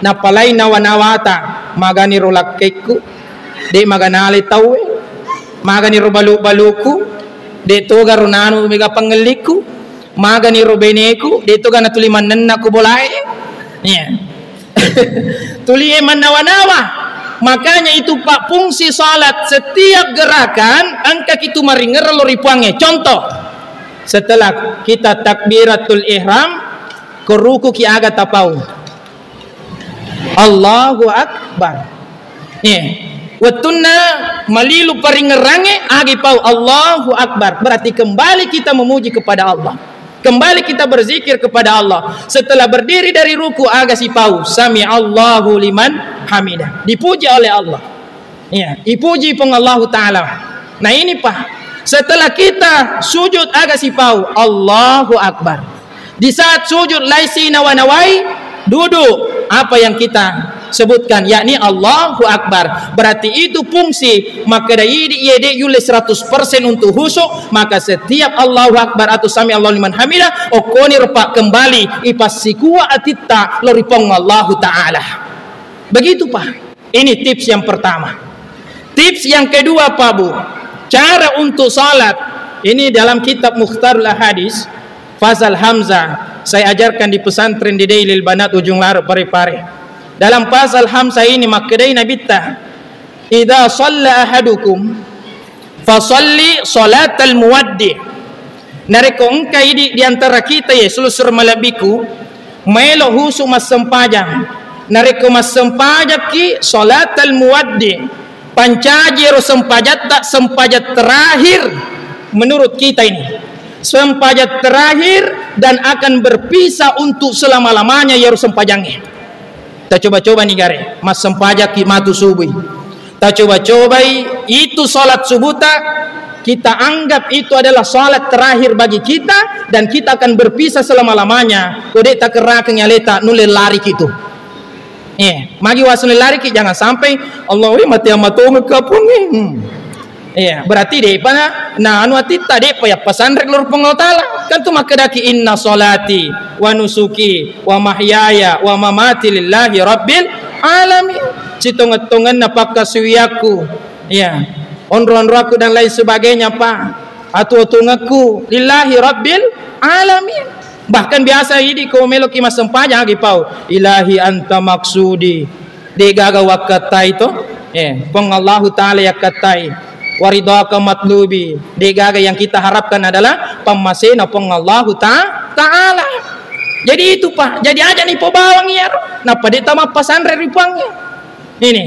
napalai nawa-nawata, magani ro lakkekku, de maganale tauwe, magani ro balu-baluku, de toga ro nanu mega pangellikku, magani ro beneku, de toga natuli mannenna ku bolae. Iya. Tulie mannawa-nawa. Makanya itu, Pak, fungsi salat, setiap gerakan engka kitu maringerra lo ri Puangnge. Contoh, setelah kita takbiratul ihram, ko ruku ki aga tapau. Allahu Akbar. Iya. Wettunna malilu paringngerangnge, agi pau Allahu Akbar. Berarti kembali kita memuji kepada Allah. Kembali kita berzikir kepada Allah. Setelah berdiri dari ruku, aga sipau, sami Allahu liman hamidah. Dipuji oleh Allah. Iya, dipuji Puang Allahu Ta'ala. Nah, ini, Pak. Setelah kita sujud, aga sipau, Allahu Akbar. Di saat sujud, laisi nawa-nawai, duduk. Apa yang kita sebutkan, yakni Allahu Akbar. Berarti itu fungsi, maka dari idi ye de yulle seratus persen untuk khusyuk, maka setiap Allahu Akbar atau sami Allahu liman hamidah, okkoni rupa kembali, ipassikua atitta, lo ri Puang Allahu Ta'ala. Begitu, Pak. Ini tips yang pertama. Tips yang kedua, Pak Bu, cara untuk salat. Ini dalam kitab Mukhtarul Ahadis, Fazal Hamzah, saya ajarkan di pesantren di Dailil Banat Ujung Laruk, Parepare. Dalam Fazal Hamzah ini makkedai Nabitta, "Idza shalla ahadukum fasalli shalatal muwaddi." Narekko engka idi di antara kita ye, selusur malebbiku, maelo khusyuk massempajang. Narekko massempajakki shalatal muwaddi, pancaji ero sempajatta, sempajang terakhir menurut kita ini. Sempajang terakhir dan akan berpisah untuk selama-lamanya ero sempajangnge. Tacoba-coba ni gare, massempajakki matu subui. Tacoba-cobai itu salat subuta, kita anggap itu adalah salat terakhir bagi kita dan kita akan berpisah selama-lamanya. Ko de takerrakeng aleta, nulle lariki tu. Eh, magi waseng lariki, jangan sampai Allah, eh, mate amatonga kapung, eh. Hmm. Iya, berarti de'pa na, na anu atitta, de'pa yappasanre loro Puang Allah Ta'ala. Kan tu makkedaki, "Inna salati wa nusuki wa mahyaya wa mamati lillahi rabbil alamin." Sitongeng-tongenna pakkasuwiakku, iya, onro-onroakku dan lain sebagainya, Pak. Atu-atungekku lillahi rabbil alamin. Bahkan biasa idi ko meloki massempajang agi pau, "Ilahi anta maksudi." De'gaga wakkattai to. Eh, Puang Allahu Ta'ala yakkattai. Waridhaka matlubi. De'gaga yang kita harapkan adalah pammasena Puang Allahu Ta-, Ta'ala. Jadi itu, Pak. Jadi aja ni pobawang iyaro. Nappa de tamappasanre ri Puangnge. Ini.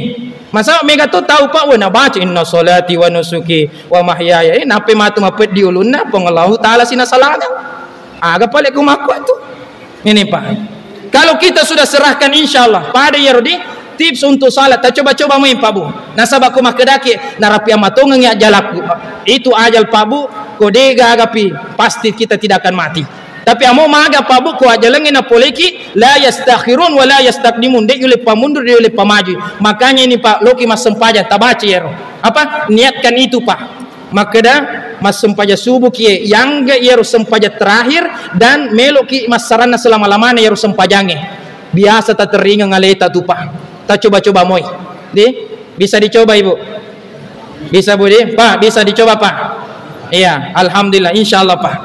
Masa mega to tau, Pak, wah, nabaca, "Inna salati wa nusuki wa mahyaya." Eh, nape matu mapeddi ulunna Puang Allahu Ta'ala sinasalana. Aga pale ku makku tu. Ini, Pak. Kalau kita sudah serahkan, insya Allah, pada iyaro di tips untuk salat, tacoba-coba main, Pak Bu. Nasaba ko makkedaki, narapi amatongeng ya ajalaku. Itu ajal, Pak Bu, ko de gaga pi, pasti kita tidak akan mati. Tapi amo maga, Pak Bu, ko ajalengnge napoleki, la yastakhirun wa la yastaqdimun, de yulle pamundur, de yulle pamaju. Makanya ini, Pak, loki massempajang, tabaca iyaro. Apa? Niatkan itu, Pak. Makkeda, massempajang subuh kie, yangga iyaro sempajang terakhir dan meloki massaranna selama-lamana iyaro sempajangnge. Biasa tateringeng aleta tu, Pak. Tacoba-coba moi. Di? Bisa dicoba, Ibu? Bisa, Bu, di? Pak, bisa dicoba, Pak? Iya, alhamdulillah, insya Allah, Pak.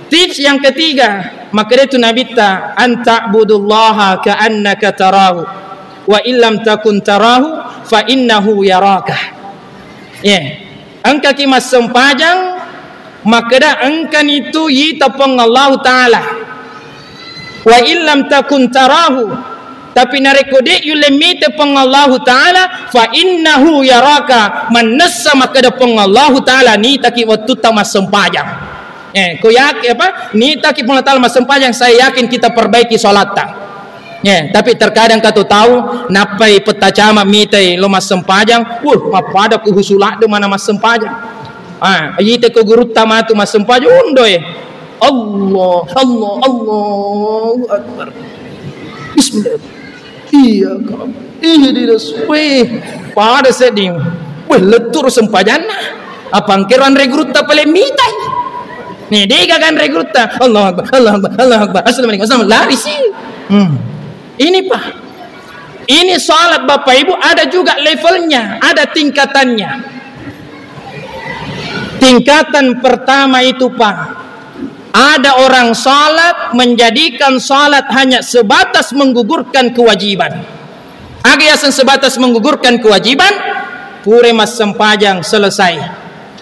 Tips yang ketiga, makkeda tu Nabitta, "An ta'budullaha ka'annaka tarahu, wa illam takun tarahu, fa innahu yaraka." Iya. Engkaki massempajang, makkeda engkani tu yita Puang Allahu Ta'ala. Wa illam takun tarahu, tapi narekko de yulle mite Puang Allahu Ta'ala, fa innahu yaraka, mannessa makkeda Puang Allahu Ta'ala nitaki wettutta massempajang. Eh, ko yak-, apa? Nitaki Puang Allahu Ta'ala massempajang, saya yakin kita perbaiki salatta. Ya, tapi terkadang katu tau, nappai petta cama mitai lo massempajang, wuh, mappada ku husu ladde mana massempajang. Ah, ite ko gurutta matu massempajang, undo e. Allah, Allah, Allahu Akbar. Bismillah. Iya, Kak. Iya, di das. Weh, pada seding. Weh, lettur sempajanna. Apa engke ro anre gurutta pale mitai? Nih, dega kan anre gurutta. Allahu Akbar, Allahu Akbar, Allahu Akbar. Assalamualaikum, assalamualaikum. Lari sih. Hmm. Ini, Pak. Ini salat, Bapak Ibu, ada juga levelnya, ada tingkatannya. Tingkatan pertama itu, Pak, ada orang salat menjadikan salat hanya sebatas menggugurkan kewajiban. Aga yaseng sebatas menggugurkan kewajiban, pura massempajang selesai.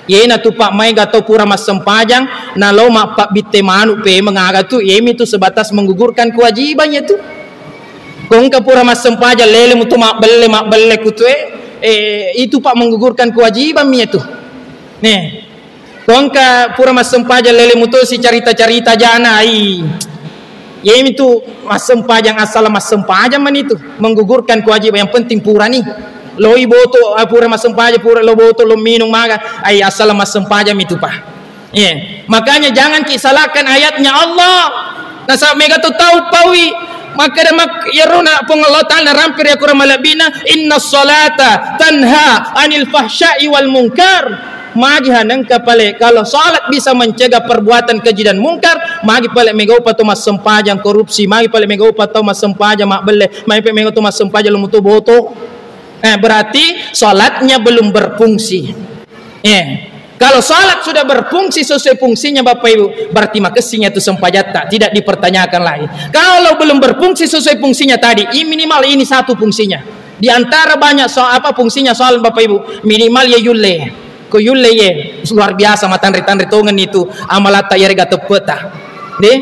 Yena tu, Pak, maega tau pura massempajang, nalo mappabbitte manu pemeng aga tu, yemi tu sebatas menggugurkan kewajiban ya tu. Ko engka pura massempajang, lele muto mabbelle, mabbelle kutue, eh, itu, Pak, menggugurkan kewajiban mi itu. Nih, ko engka pura massempajang, lele muto si carita-carita jana, ai. Yemi tu massempajang, asal massempajang mani tu, menggugurkan kewajiban. Yang penting purani. Loi boto, ah, pura massempajang, pura lo boto, lo minung maga, ai, asal massempajang mi tu, Pak. Iya. Makanya jangan ki salahkan ayatnya Allah. Nasaba mega tu tau paui. Makkeda mak-, iyarona Puang Allah Ta'ala narampiri Al-Quran malebbina, "Inna salata tanha anil fahsya'i wal munkar." Magi hanengka pale, kalau salat bisa mencegah perbuatan keji dan mungkar, magi pale mega upa to massempajang korupsi, magi pale mega upa to massempajang mabbelle, magi pale mega to massempajang lo muto boto. Eh, berarti salatnya belum berfungsi. Eh, kalau salat sudah berfungsi sesuai fungsinya, Bapak Ibu, berarti makessingnya tu sempajatta, tidak dipertanyakan lagi. Kalau belum berfungsi sesuai fungsinya tadi, i-, minimal ini satu fungsinya. Di antara banyak so-, apa fungsinya salat, Bapak Ibu, minimal ya yulle. Ko yulle ye, luar biasa, matanre-tanre tongen itu amalatta yarega teppeta. Deh?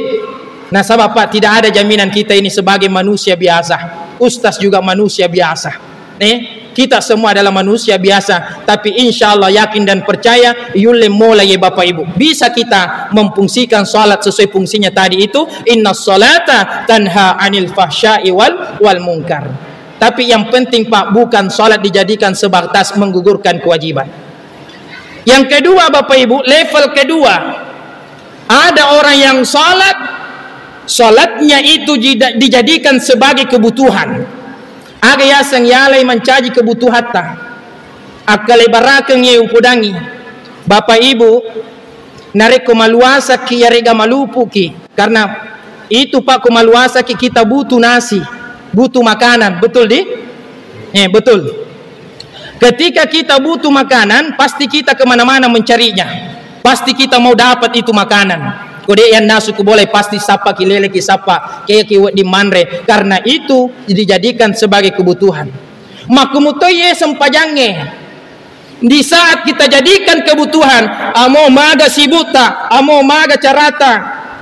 Nasaba, Pak, tidak ada jaminan kita ini sebagai manusia biasa. Ustaz juga manusia biasa. Eh, kita semua adalah manusia biasa, tapi insya Allah yakin dan percaya, yulle mola ye Bapak Ibu. Bisa kita memfungsikan salat sesuai fungsinya tadi itu, "Inna salata tanha anil fahsya'i wal, wal munkar." Tapi yang penting, Pak, bukan salat dijadikan sebatas menggugurkan kewajiban. Yang kedua, Bapak Ibu, level kedua, ada orang yang salat, salatnya itu jida-, dijadikan sebagai kebutuhan. Aga yaseng yalai mancaji kebutuhatta. Akkalebarakeng ye upodangi. Bapak Ibu, narekko maluasaki yarega malupuki, karena itu, Pak, ko maluasaki kita butuh nasi, butuh makanan, betul di? Eh, betul. Ketika kita butuh makanan, pasti kita kemana-mana mencarinya. Pasti kita mau dapat itu makanan. Ko de' yang nasu ku boleh, pasti sappa ki lele ki sappa, kaya ki wedding manre. Karena itu dijadikan sebagai kebutuhan. Makkumutoi ye sempajangnge. Di saat kita jadikan kebutuhan, amo maga sibukta, amo maga carata,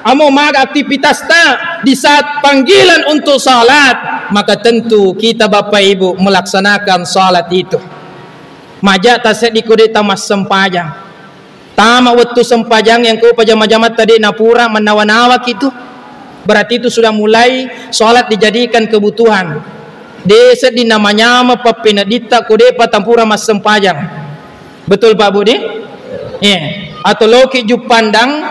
amo maga aktivitasta, di saat panggilan untuk salat, maka tentu kita, Bapak Ibu, melaksanakan salat itu. Maja' taseddi ko de' tamassempajang. Tama wettu sempajang yang ko pajama-jamatta de' napura, mannawa-nawaki tu. Berarti itu sudah mulai salat dijadikan kebutuhan. De' sedding namanyameng pappenedditta ko de'pa tapura massempajang. Betul, Pak Budi? Iya. Atau loki Juppandang,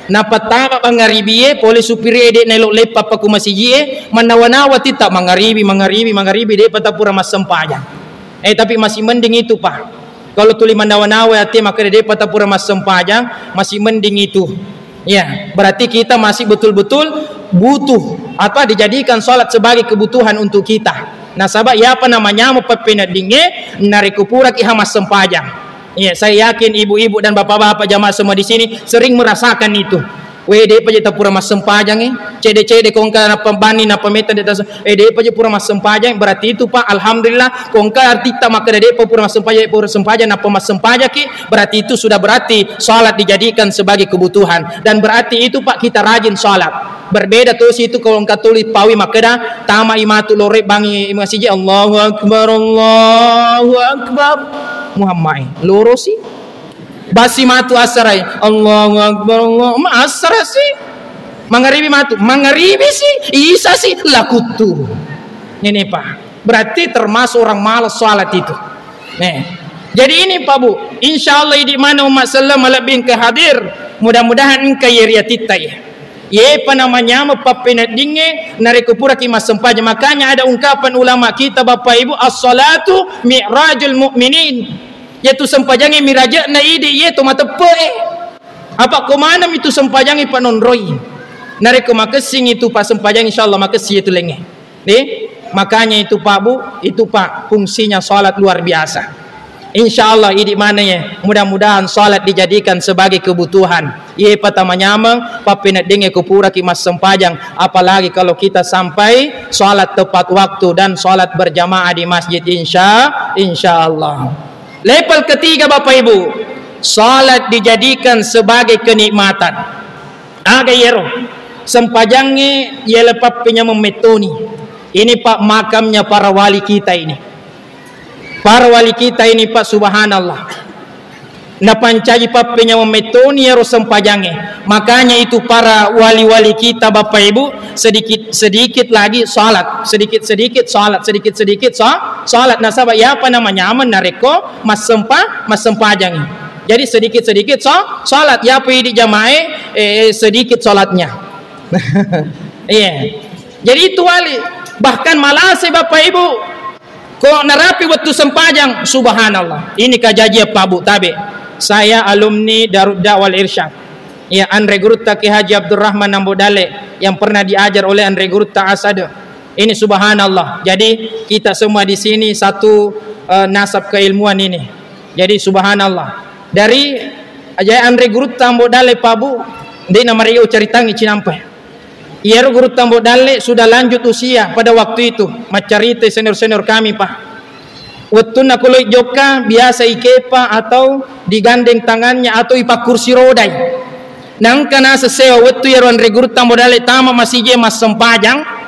napattama mangaribie, pole supiri e de' naelo leppa pakku masiji e, mannawa-nawa titta mangaribi, mangaribi, mangaribi, de'pa tapura massempajang. Eh, tapi masih mending itu, Pak. Kalau tuli mannawa-nawa ati makkeda de'pa tapura massempajang, masih mending itu. Ya, berarti kita masih betul-betul butuh, apa, dijadikan salat sebagai kebutuhan untuk kita. Nasaba iyapa namanyameng pappeneddingnge, narekko puraki ha massempajang. Iya, saya yakin ibu-ibu dan bapak-bapak jamaah semua di sini sering merasakan itu. We, de'pa je tapura massempajang, eh. Cede-cede ko engka nappa banni, nappa metta de' tas-, eh, de'pa je pura massempajang, berarti itu, Pak, alhamdulillah, ko engka artitta makkeda de'pa pura massempajang, pura sempajang, nappa massempajakki, berarti itu sudah berarti salat dijadikan sebagai kebutuhan. Dan berarti itu, Pak, kita rajin salat. Berbeda tosi itu ko engka tuli paui makkeda, tamai matu lore bangi masiji, Allahu Akbar, Allahu Akbar. Muhammad, lorosi. Basi matu assarai, Allahu Akbar, Allah, ma assara si. Mangaribi matu, mangaribi si, isa si, lakuttu. Ini, Pak. Berarti termasuk orang malas salat itu. Nih. Jadi ini, Pak Bu, insya Allah idi mana umat selleng malebbi engka hadir. Mudah-mudahan engka ye ri atitta ye. Yepa namanyameng pappeneddingnge narekko puraki massempajang. Makanya ada ungkapan ulama kita, Bapak Ibu, "As-salatu mi'rajul mu'minin." Yaitu sempajangnge miraje'na idi, iye to mateppe'e. Apa ko maneng itu sempajangnge panonroi. Narekko makessing itu, Pak, sempajang, insya Allah makessing itu lengnge. Nih, makanya itu, Pak Bu, itu, Pak, fungsinya salat luar biasa. Insya Allah idi mana ya, mudah-mudahan salat dijadikan sebagai kebutuhan. Iye pa tamanyameng, pappeneddingnge ko puraki massempajang, apalagi kalau kita sampai salat tepat waktu dan salat berjamaah di masjid, insya, insya Allah. Level ketiga, Bapak Ibu, salat dijadikan sebagai kenikmatan. Aga yero? Sempajangnge yele pappenyameng mettoni. Ini, Pak, makamnya para wali kita ini. Para wali kita ini, Pak, subhanallah. Napancaji pappenyameng mettoni ero sempajangnge. Makanya itu para wali-wali kita, Bapak Ibu, sedikit-sedikit lagi salat, sedikit-sedikit salat, sedikit-sedikit sa-, salat. Nasaba iyapa namanyameng narekko massempa-, massempajangngi. Jadi sedikit-sedikit sa-, salat. Iyapa idi jamae, eh, sedikit salatnya. Iya. Jadi itu wali. Bahkan malasai Bapak Ibu. Ko narapi wettu sempajang, subhanallah. Ini kajajian Pak Bu, tabe. Saya alumni Darud Da'wah wal Irsyad. Ya, Anre Gurutta Ki Haji Abdurrahman Ambo Dalle yang pernah diajar oleh Anre Gurutta Asad. Ini subhanallah. Jadi kita semua di sini satu, eh, nasab keilmuan ini. Jadi subhanallah. Dari aja Anre Gurutta Ambo Dalle Pak Bu, de namariga ucaritangi cinampe. Iyaro Gurutta Ambo Dalle sudah lanjut usia pada waktu itu, maccarita senior-senior kami, Pak. Wettunna ko loi jokka, biasa ikepa atau digandeng tangannya atau ipakkursi rodai. Nangka naseng sewa wettu iyaro Anre Gurutta Ambo Dalle tama masije massempajang.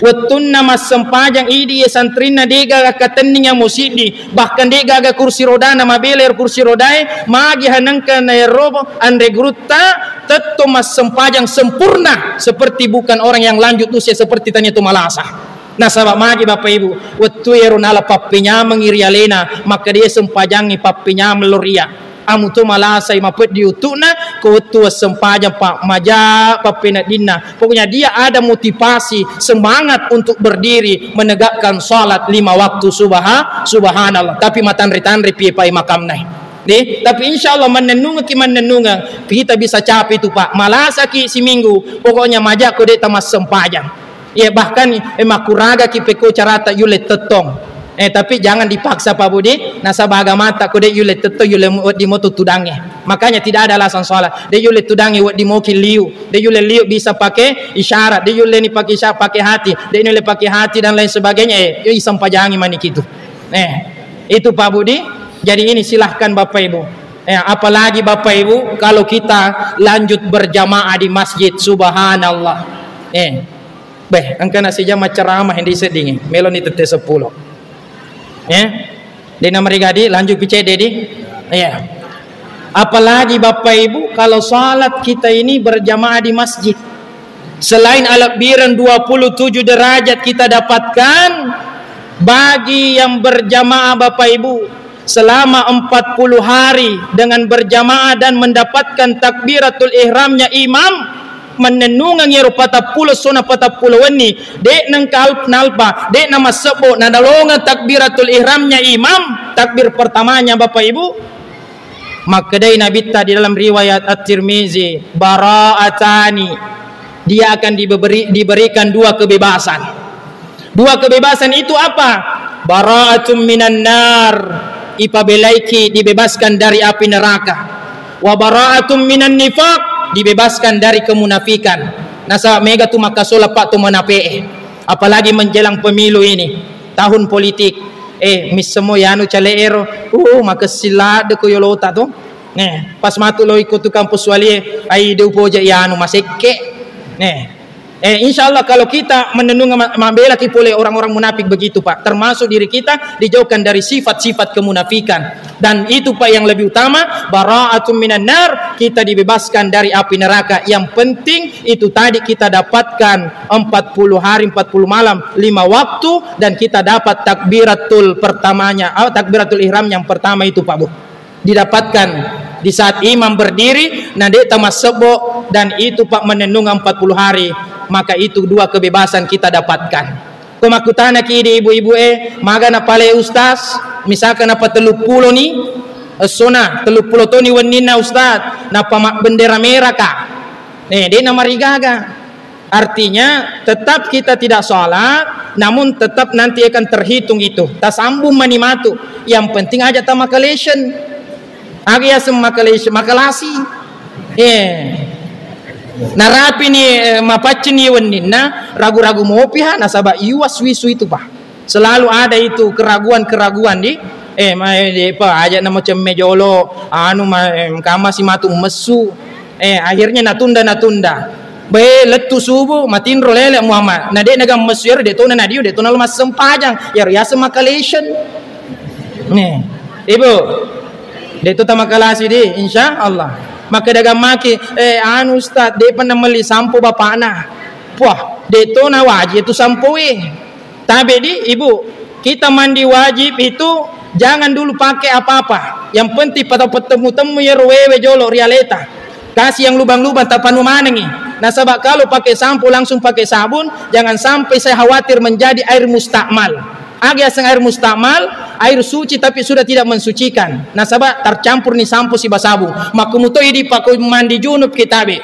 Wettunna massempajang idi ye santrinna degaga katenninga musiddi, bahkan degaga kursi rodana mabela ero kursi rodae, magi hanengka na ero Anre Gurutta tetto massempajang sempurna seperti bukan orang yang lanjut usia seperti tania tu malasa. Nasaba magi Bapak Ibu, wettu ero nala pappenyamengi ri alena, maka dia sempajangi pappenyameng lo ria. Amu to malasai mapeddi utu'na, ko wettu wassempajang pa maja pappeneddinna. Pokoknya dia ada motivasi, semangat untuk berdiri menegakkan salat lima waktu subha-, subhanallah. Tapi matanre-tanre pi pai makamna. Nih, tapi insya Allah mannennungeng ki mannennungeng, kita bisa capai itu, Pak. Malasaki siminggu, pokoknya maja ko de tamassempajang. Iya, bahkan, eh, makkuragaki pekko carata yulle tettong. Eh, tapi jangan dipaksa, Pak Budi. Nasaba agamata ko de yulle tettong, yulle mo-, wedding moto tudangnge. Makanya tidak ada alasan sholat. De yulle tudangnge wedding moki liu. De yulle liu bisa pakai isyarat. De yulle ni pakai isyarat, pakai hati. De yulle pakai hati dan lain sebagainya. Eh, yo isempajangi maniki tu. Eh, itu Pak Budi. Jadi ini silahkan Bapak Ibu. Eh, apalagi Bapak Ibu kalau kita lanjut berjamaah di masjid, subhanallah. Eh, Beh, engka na sijang macceramah yang diseddingi. Meloni tette seppulo. Ya. Dena merigadi, lanjut pi cedde di. Ya. Apalagi Bapak Ibu, kalau salat kita ini berjamaah di masjid. Selain alebbiran dua puluh tujuh derajat kita dapatkan, bagi yang berjamaah Bapak Ibu, selama empat puluh hari dengan berjamaah dan mendapatkan takbiratul ihramnya imam, mannennungeng iyaro patappulo sona patappulo wenni, de nengka al-, nalpa, de namassebbo, nadalongeng takbiratul ihramnya imam, takbir pertamanya Bapak Ibu, makkedai Nabitta di dalam riwayat At-Tirmizi, "Bara'atani," dia akan diberi-, diberikan dua kebebasan. Dua kebebasan itu apa? Bara'atun minan nar, ipabelaiki, dibebaskan dari api neraka. Wa bara'atun minan nifaq, dibebaskan dari kemunafikan. Nasaba mega tu makkasola Pak to manape'e. Apalagi menjelang pemilu ini, tahun politik. Eh, missemo yanu cale'ero. Uh, makessing ladde ko yolota to. Nih, pas matu lo iko tu kampus walie, ai de upoja yanu masekke. Nih, Eh, insya Allah kalau kita menenung ma-, mabelaki pole orang-orang munafik begitu, Pak. Termasuk diri kita dijauhkan dari sifat-sifat kemunafikan. Dan itu, Pak, yang lebih utama, bara'atun minan nar, kita dibebaskan dari api neraka. Yang penting itu tadi kita dapatkan empat puluh hari, empat puluh malam, lima waktu, dan kita dapat takbiratul pertamanya, ah, takbiratul ihram yang pertama itu, Pak Bu. Didapatkan di saat imam berdiri, na de tamassebbo, dan itu, Pak, menenung empat puluh hari, maka itu dua kebebasan kita dapatkan. Ko makkutanaki di ibu-ibu e, maga napale ustaz, misalkan napa telluppulo ni, essona, telluppulo toni wenninna ustaz, napa mabbendera merah ka. Eh, de namarigaga. Artinya, tetap kita tidak sholat, namun tetap nanti akan terhitung itu. Tasambung mani matu. Yang penting aja tamakalesen. Aga yaseng makalesen, makalasi. Eh. Narapi ni, eh, mapaccing ni wenninna, ragu-ragu mopi ha, nasaba iwas wisu itu, Pak. Selalu ada itu keraguan-keraguan di, eh, ma-, eh, di, apa, aja nama cemme jolo, anu, ma-, eh, kama si matu messu. Eh, akhirnya natunda, natunda. Be, lettu subuh, matinro lele Muhammad. Na de' naga messu ero, de' tona nadiu, de' tona lo massempajang. Ero yaseng makalesen. Nih, Ibu, de' to tamakalasi di, insya Allah. Maka dagang maki, eh, anu Ustaz, de' pernah meli sampo bapakna. Wah, de' tona wajib itu sampoe. Tabe di, Ibu, kita mandi wajib itu jangan dulu pakai apa-apa. Yang penting pada petemu-temu ya wewe jolo ri aleta. Kasih yang lubang-lubang tapanu manengi. Nasaba kalau pakai sampo langsung pakai sabun, jangan sampai saya khawatir menjadi air mustakmal. Aga yaseng air mustakmal, air suci tapi sudah tidak mensucikan. Nasaba tercampur ni sampo siba sabun. Makkumuto idi pakko mandi junub ki tabe.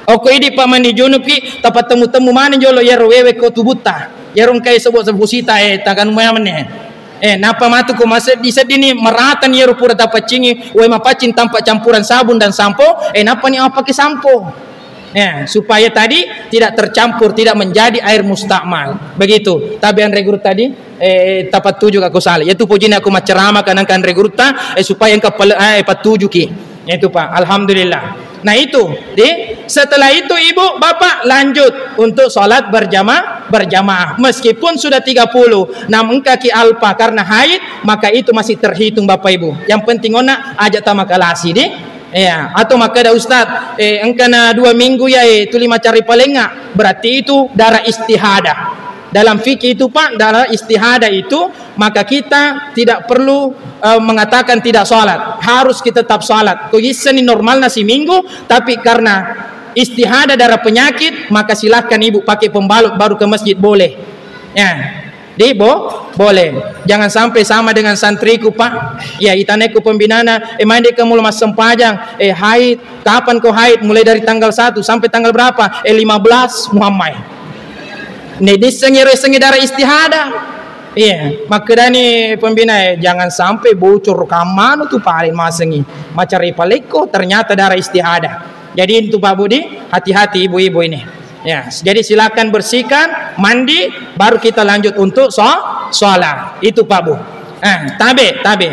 Okko idi pa mandi junub ki, tapatemu-temu maneng jolo yero wewe ko tubutta. Yero engkai sebut sebusita, eh, taganu mamenni. Eh, napa matu ko maseddi-seddi ni merata ni yero pura tapaccingi, wae mapaccing tanpa campuran sabun dan sampo, eh, napa ni apa pakai sampo. Ya, supaya tadi tidak tercampur, tidak menjadi air mustakmal. Begitu. Tabe anre guru tadi, eh, tapatuju aku salah. Yaitu pojina aku macerama kanang kanre guru ta, eh, supaya engka pale-, eh, patuju ki. Itu, Pak. Alhamdulillah. Nah, itu. Di, setelah itu, Ibu, Bapak, lanjut untuk sholat berjama-, berjamaah. Meskipun sudah tiga puluh, namun kaki alpa karena haid, maka itu masih terhitung, Bapak Ibu. Yang penting ona aja tamakalasi, di. Ya, atau maka ada ustaz, eh, engkana dua minggu ya, eh, tuli macari palenga. Berarti itu darah istihadah. Dalam fikih itu, Pak, darah istihadah itu, maka kita tidak perlu, eh, mengatakan tidak sholat. Harus kita tetap sholat. Ko isseni normalna seminggu, tapi karena istihadah darah penyakit, maka silahkan ibu pakai pembalut baru ke masjid, boleh. Ya. Di, bo-, boleh. Jangan sampai sama dengan santriku, Pak. Ya, itaneku pembinana, eh, main deka mula massempajang, eh, haid, kapan kau haid? Mulai dari tanggal satu sampai tanggal berapa? Eh, lima belas, muammai. Ne disseng ero sengi darah istihadah. Iya, makkedani pembina, eh, jangan sampai bocor kammanu tu paling masengi. Macari palekko, ternyata darah istihadah. Jadi itu Pak Budi, hati-hati ibu-ibu ini. Ya, jadi silakan bersihkan, mandi, baru kita lanjut untuk so-, sholat. Itu Pak Bu. Eh, tabe, tabe.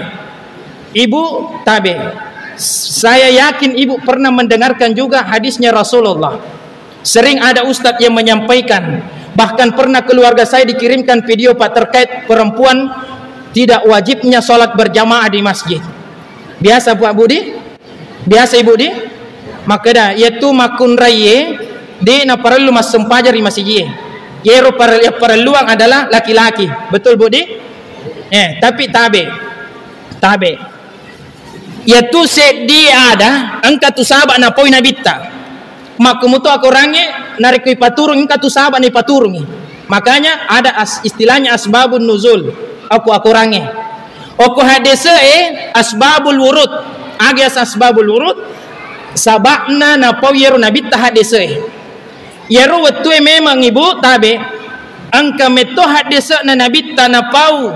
Ibu, tabe. Saya yakin ibu pernah mendengarkan juga hadisnya Rasulullah. Sering ada ustadz yang menyampaikan, bahkan pernah keluarga saya dikirimkan video, Pak, terkait perempuan tidak wajibnya sholat berjamaah di masjid. Biasa, Pak Budi? Biasa, Ibu, di? Makkeda, yaitu makkunraiye, de' naparellu massempajang ri masijie. Yero parel-, yang parelluang adalah laki-laki. Betul, Bu, di? Eh, tapi tabe. Tabe. Yaitu seddi ada, engka tu saba' napoi nabitta. Makkumuto akorangnge, narekko ipaturung, engka tu saba' naipaturungi. Makanya ada as-, istilahnya asbabun nuzul. Aku akorangnge. Okko haddese'e asbabul wurud. Aga yaseng asbabul wurud? Saba'na napau yero nabitta haddese'e. Yero wettue memang, Ibu, tabe, engka metto haddese'na nabitta napau.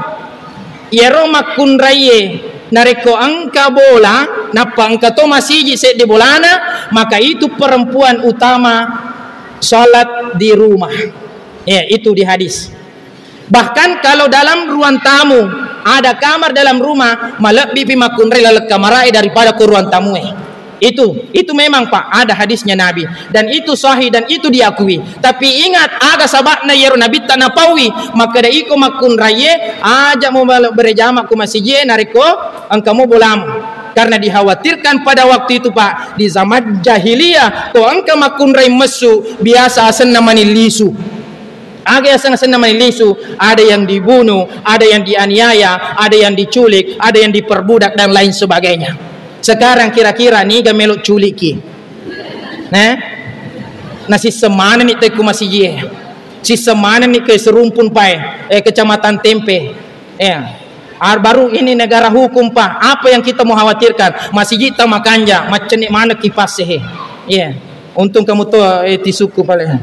Yero makkunraiye narekko engka bola, nappa engka to masiji seddi bolana, maka itu perempuan utama sholat di rumah. Ya, itu di hadis. Bahkan kalau dalam ruang tamu, ada kamar dalam rumah, malebbipi makkunrai laleng kamarae daripada ko ruang tamue. Itu, itu memang, Pak, ada hadisnya Nabi, dan itu sahih dan itu diakui. Tapi ingat, aga saba'na yero nabitta napaui, makkeda iko makkunraiye, aja mo balo-, berejama ko masijie narekko engka mo bolamu. Karena dikhawatirkan pada waktu itu, Pak, di zaman jahiliyah, ko engka makkunrai messu, biasa asenna mani lisu. Aga yaseng asenna mani lisu, ada yang dibunuh, ada yang dianiaya, ada yang diculik, ada yang diperbudak dan lain sebagainya. Sekarang kira-kira niga melo culiki? Nah, nasisseng manenni tekku masijie. Sisseng manenni ke Serumpun Pae, eh, Kecamatan Tempe. Ya. Ar-, baru ini negara hukum, Pak. Apa yang kita mau khawatirkan? Masijita makanja, maccenni maneng kipassehe. Iya. Untung kamu tuh, eh, tisuku paling.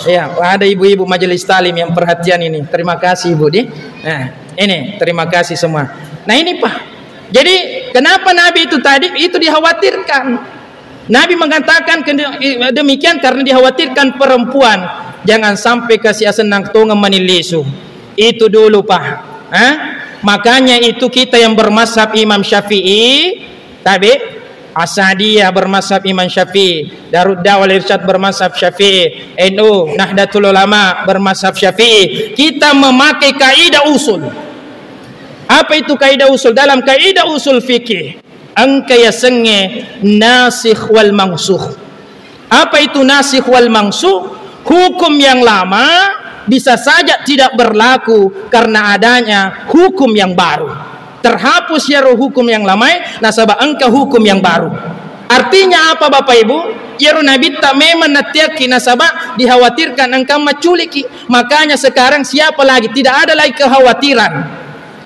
Ya, ada ibu-ibu majelis talim yang perhatian ini. Terima kasih, Ibu, di. Nah, ini, terima kasih semua. Nah, ini, Pak. Jadi, kenapa Nabi itu tadi itu dikhawatirkan? Nabi mengatakan ke-, demikian karena dikhawatirkan perempuan jangan sampai kasih asenang tongen mani lisu. Itu dulu, Pak. Hah? Makanya itu kita yang bermazhab Imam Syafi'i, tabe, Asadiyah bermazhab Imam Syafi'i, Darud Da'wah wal Irsyad bermazhab Syafi'i, N U, Nahdlatul Ulama bermazhab Syafi'i. Kita memakai kaidah usul. Apa itu kaidah usul? Dalam kaidah usul fikih, engka yasengnge nasikh wal mansukh. Apa itu nasikh wal mansukh? Hukum yang lama bisa saja tidak berlaku karena adanya hukum yang baru. Terhapus iyaro hukum yang lamae, nasaba engka hukum yang baru. Artinya apa, Bapak Ibu? Iyaro nabitta memang nattiakki, nasaba dikhawatirkan engka macculiki. Makanya sekarang siapa lagi? Tidak ada lagi kekhawatiran.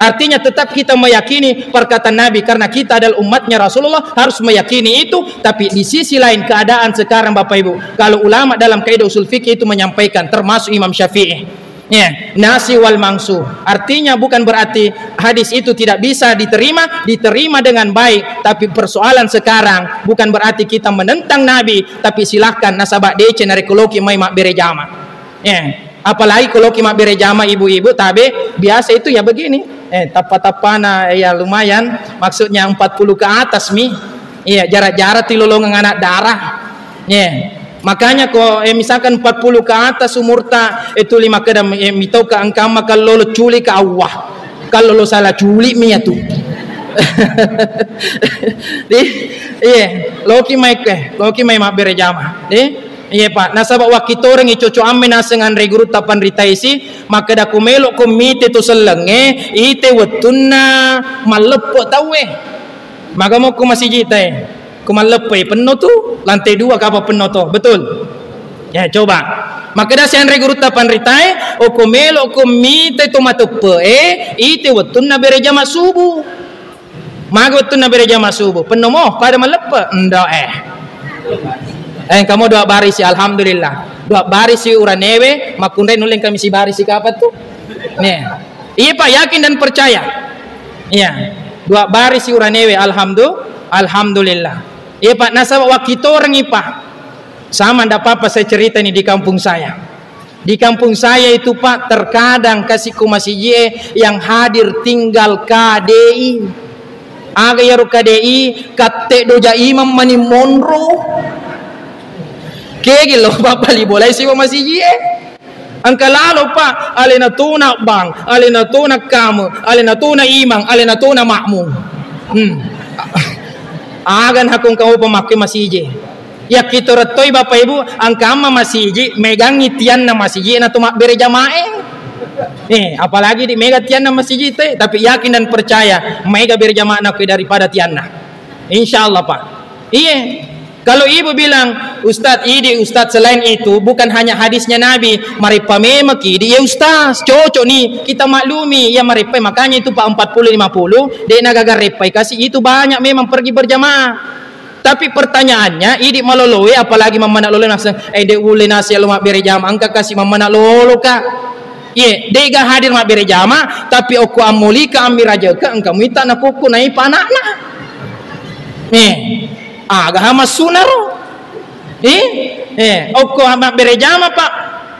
Artinya tetap kita meyakini perkataan Nabi, karena kita adalah umatnya Rasulullah, harus meyakini itu. Tapi di sisi lain keadaan sekarang, Bapak Ibu, kalau ulama dalam kaidah usul fikih itu menyampaikan, termasuk Imam Syafi'i, ya, nasikh wal mansukh. Artinya bukan berarti hadis itu tidak bisa diterima, diterima dengan baik. Tapi persoalan sekarang bukan berarti kita menentang Nabi, tapi silahkan nasaba deceng narekko loki mai mabbere jama. Ya. Apalagi kalau ki mabbere jama ibu-ibu, tabe, biasa itu ya begini. Eh, tappa-tappana ya lumayan, maksudnya empat puluh ke atas mi. Iya, jarak-jarak tilolongang anak darah. Iya. Makanya ko, eh, misalkan empat puluh ke atas umurta, itu lima kedam, eh, mitoka engkamma kallolo culi ke Allah. Kallolo salah culi mi ya tu. Di, iya, loki mai ke, loki mai mabbere jama. Di, Iya, Pak. Nasaba wakkitorengngi coco amme naseng anre gurutta panritaisi, makkeda ko melo ko mite to sellengnge, ite wettunna malleppe tauwe. Maga mo ko masiji tae. Ko malleppe penno tu, lantai dua kapa penno to. Betul? Ya, coba. Makkeda si anre gurutta panritae, o ko melo ko mite to mateppe e, ite wettunna bere jama subuh. Maga wettunna bere jama subuh, penno mo pada malleppe. Ndo eh. Eh, kamu dua barisi, alhamdulillah. Dua barisi uranewe, makkunrai nulleng kami si barisi kapan tu? Nih. Iya, Pak, yakin dan percaya. Iya. Dua barisi uranewe, alhamdulillah. Alhamdulillah. Iya, Pak, nasaba wakkitorengngi, Pak. Sama, ndak apa-apa saya cerita ini di kampung saya. Di kampung saya itu, Pak, terkadang kasi ko masijie yang hadir tinggal K D I. Aga iyaro K D I, katte doja imam mani monro. Kegi lo, Bapak, li bolai siwa masijie. Engka lalo, Pak, alena tona bang, alena tona kame, alena tona imang, alena tona makmum. Hmm. Aga nakong kau pemakai masije. Yakkitorettoi Bapak Ibu, angkamma masiji, megangngi tianna masiji na to mabbere jamae. Eh, apalagi di mega tianna masiji te, tapi yakin dan percaya mega bere jamaah na daripada tianna. Insya Allah, Pak. Iya. Kalau ibu bilang, "Ustadz, idi Ustadz, selain itu bukan hanya hadisnya Nabi, mareppa memeki di ya Ustadz, cocok nih, kita maklumi, ya mareppa, makanya itu Pak empat puluh lima puluh, dek nagaga reppai kasih itu banyak memang pergi berjamaah." Tapi pertanyaannya, idi maloloe, apalagi mammana loloe naseng, eh, de ulle nasi lo mabbere jama, engka kasi mammana lolo ka. Ye, dega hadir mabbere jama, tapi okko ammolika ammirajaka, engka muita nakokko naipa anakna. Eh, aga ha massuna ro? Eh, eh, okko mabbere jama, Pak.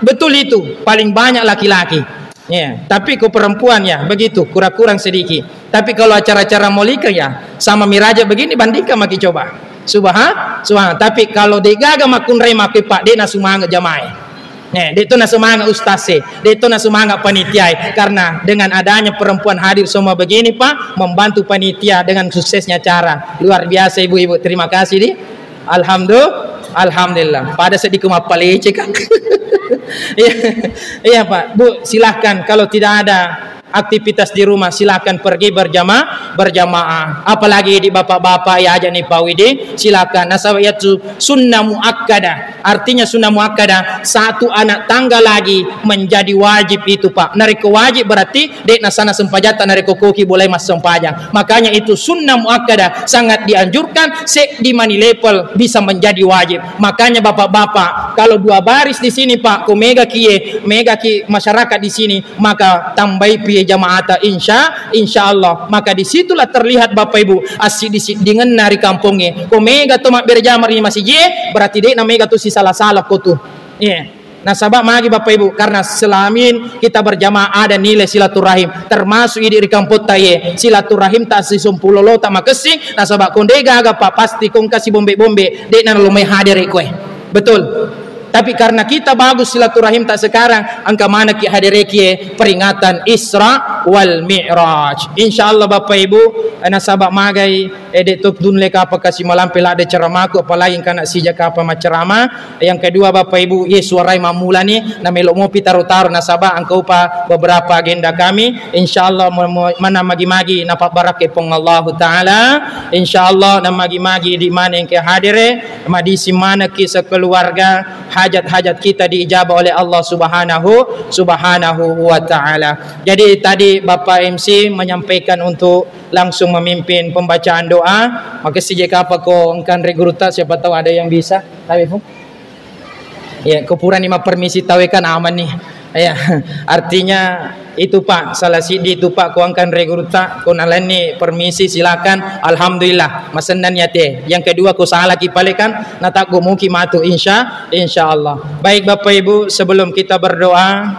Betul itu, paling banyak laki-laki. Ya, tapi ku perempuan ya begitu, kurang-kurang sedikit. Tapi kalau acara-acara molika ya, sama miraja begini bandingkan maki coba. Subhan, subhan. Tapi kalau degaga makunrai maki Pak, de na semangat jamae. Eh, de to na semangat ustaz e, de to na semangat panitia e. Karena dengan adanya perempuan hadir semua begini Pak, membantu panitia dengan suksesnya acara. Luar biasa ibu-ibu. Terima kasih di. Alhamdulillah, alhamdulillah. Pada sedikit mappalece kan. Iya, iya Pak. Bu, silahkan kalau tidak ada aktivitas di rumah, silahkan pergi berjama-, berjamaah. Apalagi di bapak-bapak ya aja nih Pak Widi, silahkan. Nasaba itu sunnah muakkadah. Artinya sunnah muakkadah, satu anak tangga lagi menjadi wajib itu Pak. Narekko wajib berarti de nasana sempajatta narekko koki boleh massempajang. Makanya itu sunnah muakkadah sangat dianjurkan, seddi mani level bisa menjadi wajib. Makanya bapak-bapak, kalau dua baris di sini Pak, ko mega kie, mega ki masyarakat di sini, maka tambai pie jamaata insya, insya Allah. Maka disitulah terlihat Bapak Ibu, assiddi-siddingenna ri kampongnge. Ko mega to mabbere jama ri masijie, berarti de na mega to sisala-sala ko tu. Iya. Nasaba magi Bapak Ibu, karena selamin kita berjamaah ada nilai silaturahim, termasuk idi ri kampotta ye, silaturahim ta sisumpu lolo ta makessing, nasaba konde gaga Pak pasti kongka si bombe-bombe, de na lo mai hadere koe. Betul. Tapi karena kita bagus silaturahim ta sekarang, engka manekki hadereki ye peringatan Isra wal Mi'raj. Insyaallah Bapak Ibu, eh, nasaba magai, eh, de tu dunle kapa kasi malampe ladde ceramaku, apalagi engka na sija kapa macerama. Yang kedua, Bapak Ibu, ye suarai mammulani, na melo mopi taro-taro nasaba engka upa beberapa agenda kami. Insyaallah mo-, mo-, mana magi-magi napabbarakkai Puang Allahu Ta'ala. Insyaallah na magi-magi di mana engka hadere, madisi manekki sekeluarga, hajat-hajat kita diijabah oleh Allah Subhanahu, Subhanahu wa Ta'ala. Jadi tadi Bapak M C menyampaikan untuk langsung memimpin pembacaan doa. Makessing je kapa ko engka anre gurutta, siapa tahu ada yang bisa. Tapi, Fu? Ya, ko purani mappermisi tauwe kan aman nih. Ya, artinya itu Pak, salah siddi itu Pak, ko engka anre gurutta, ko nalenni permisi silakan. Alhamdulillah, masenna ni ate. Yang kedua ko salaki pale kan, nataggo muki matu insya, insya Allah. Baik Bapak Ibu, sebelum kita berdoa,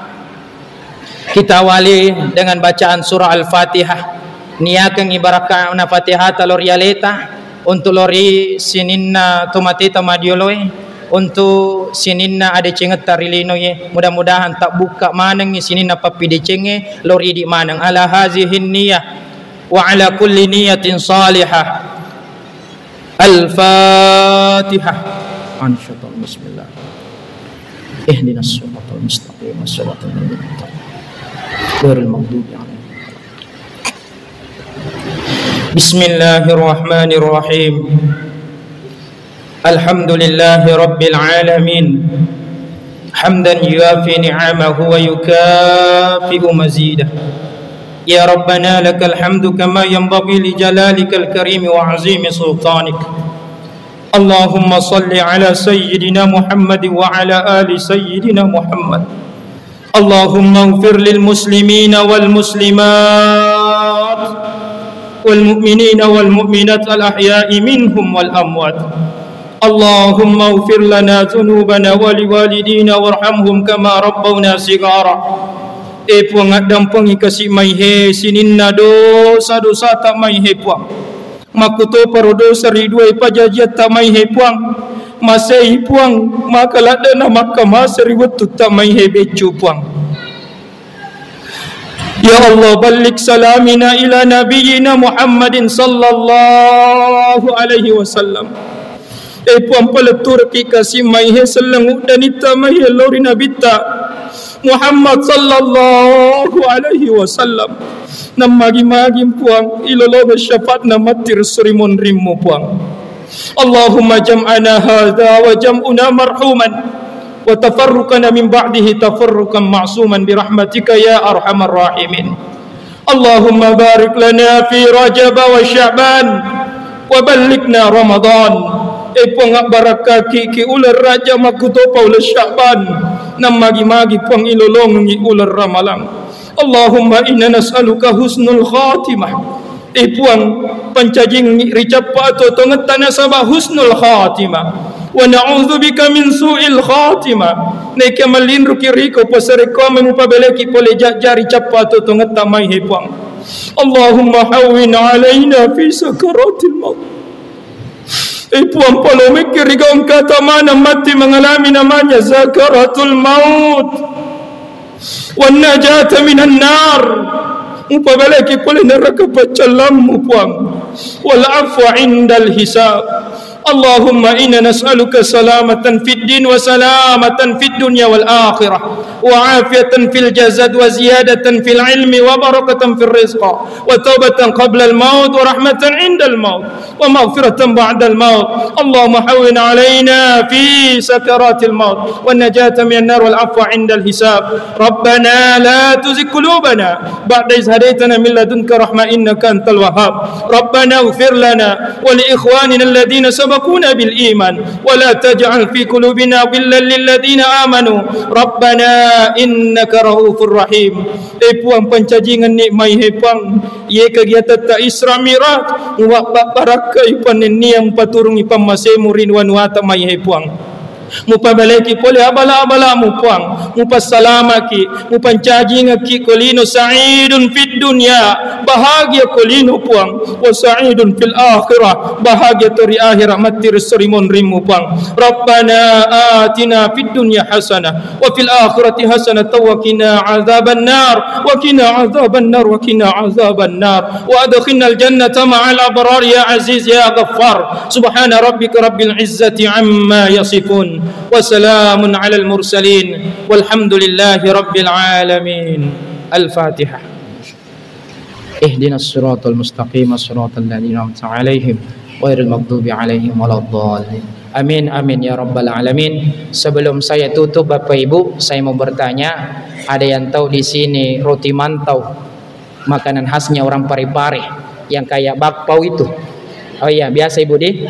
kita awali dengan bacaan surah Al-Fatihah. Niakengngi barakkana Fatihata lao ri aleta, untuk lao ri sininna tomateta madioloe, untuk sininna adecengetta ri linoe. Mudah-mudahan tabbukka manengngi sininna pappidecengnge lao ri idi maneng. Ala hazihin niyah wa ala kulli niyatin salihah. Al-Fatihah. Ansyata. Bismillah. Ihdinas siratal mustaqim, siratal ladzina an'amta 'alaihim, ghairil maghdubi 'alaihim. Bismillahirrahmanirrahim. Alhamdulillahi rabbil alamin. Hamdan yuwafi ni'amahu wa yukafi'u mazidah. Ya Rabbana lakal hamdu kama yanbaghi li jalalikal karimi wa azimi sultanik. Allahumma salli ala sayyidina Muhammad wa ala ali sayyidina Muhammad. Allahumma ighfir lil muslimina wal muslimat wal mu'minina wal mu'minat al ahya'i minhum wal amwat. Allahumma ighfir lana dzunubana wa liwalidina warhamhum kama rabbawna shighara. E Puang, addampengi kasi maihe sininna dosa-dosata maihe Puang. Makkutoparo dosa ri duai pajajiatta maihe Puang. Masei Puang, maka ladde'na makkamase ri wettutta maihe beccu Puang. Ya Allah, balligh salamina ila nabiyyina Muhammadin sallallahu alaihi wasallam. E Puang, palettureki kasi maihe selleng uddanitta maihe lao ri nabitta Muhammad sallallahu alaihi wasallam. Nammagi-magi Puang, ilolongeng syafaatna matti ri suri monrimmu Puang. Allahumma jam'ana hadza wa jam'una marhuman wa tafarruqana min ba'dihi tafarruqan ma'suman bi rahmatika ya arhamar rahimin. Allahumma barik lana fi Rajab wa Sya'ban wa ballighna Ramadan. E Puang, abbarakkaki ki uleng Rajab makkutopa uleng Sya'ban, nammagi-magi Puang ilolongengngi uleng Ramalang. Allahumma inna nas'aluka husnul khatimah. E Puang, pancajingngi ricappa totongetta nasaba husnul khatimah. Wa na'udzubika min su'il khatimah. Naekia mallinruki riko, pasarekkoammi mupabeleki pole jajja ricappa totongetta mai, he Puang. Allahumma hawwin alaina fi sakaratil maut. E Puang, palomekki ri gau engkata maneng matti mengalami namanya sakaratul maut. Wan najata minan nar. Mupabeleki pole neraka paccallammu, Puang. Wal afwa indal hisab. Allahumma inna nas'aluka salamatan fid din wa salamatan fid dunya wal akhirah, wa afiyatan fil jasad wa ziyadatan fil ilmi wa barakatan fil rizq wa taubatan qablal maut wa rahmatan indal maut wa maghfiratan ba'dal maut. Allahumma hawwin alaina fi sakaratil maut wa najatan minan nar wal afwa indal hisab. Rabbana la tuzigh qulubana ba'da idh hadaytana min ladunka rahmah innaka antal wahhab. Rabbana ighfir lana wa li ikhwanina alladhina sabaquna bil iman wa la taj'al fi qulubina ghillan lil ladzina amanu rabbana innaka raufur rahim. E Puang, pancajingenni mai, he Puang, iye kegiatatta Isra Mi'raj, muwabbarakkai pannenniang paturungi pammasemu ri wanuata mai, he Puang. Mupabeleki pole abala-abalamu, Puang. Mupassalamaki, mupancajingaki ko lino, sa'idun fid dunya, bahagia ko lino, Puang. Wa sa'idun fil akhirah, bahagia to ri akhirat, matti ri esso ri monrimmu, Puang. Rabbana atina fid dunya hasanah wa fil akhirati hasanatan wa qina adzabannar, wa qina adzabannar, wa qina adzabannar. Wa adkhilnal jannata ma'al abrar ya Aziz ya Ghaffar. Subhana rabbika rabbil izzati amma yasifun. Wa salamun alal mursalin. Walhamdulillahi rabbil alamin. Al-Fatihah. Ihdinas siratal mustaqim, siratal ladzina an'amta 'alaihim, ghairil maghdubi 'alaihim waladdallin. Amin, amin ya rabbal alamin. Sebelum saya tutup, Bapak Ibu, saya mau bertanya, ada yang tahu di sini roti mantau, makanan khasnya orang Parepare yang kayak bakpao itu? Oh iya, biasa Ibu di.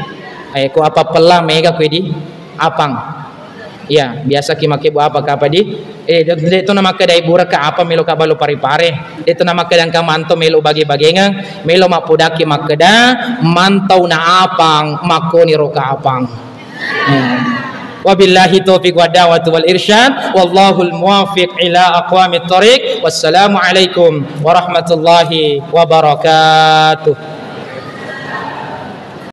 Eh, ko apa pella mega ko di? Apang. Iya, biasa ki make bu apa kapa di? Eh, de, de to na makkeda Ibu reka apa melo ka balu Parepare. De to na makkeda engka manto melo bage-bagengeng, melo mappodaki makkeda mantau na apang, makkoni roka apang. Hmm. Wabillahi taufiq wa da'watu wal irsyad, wallahul muwaffiq ila aqwamit thariq. Wassalamualaikum warahmatullahi wabarakatuh.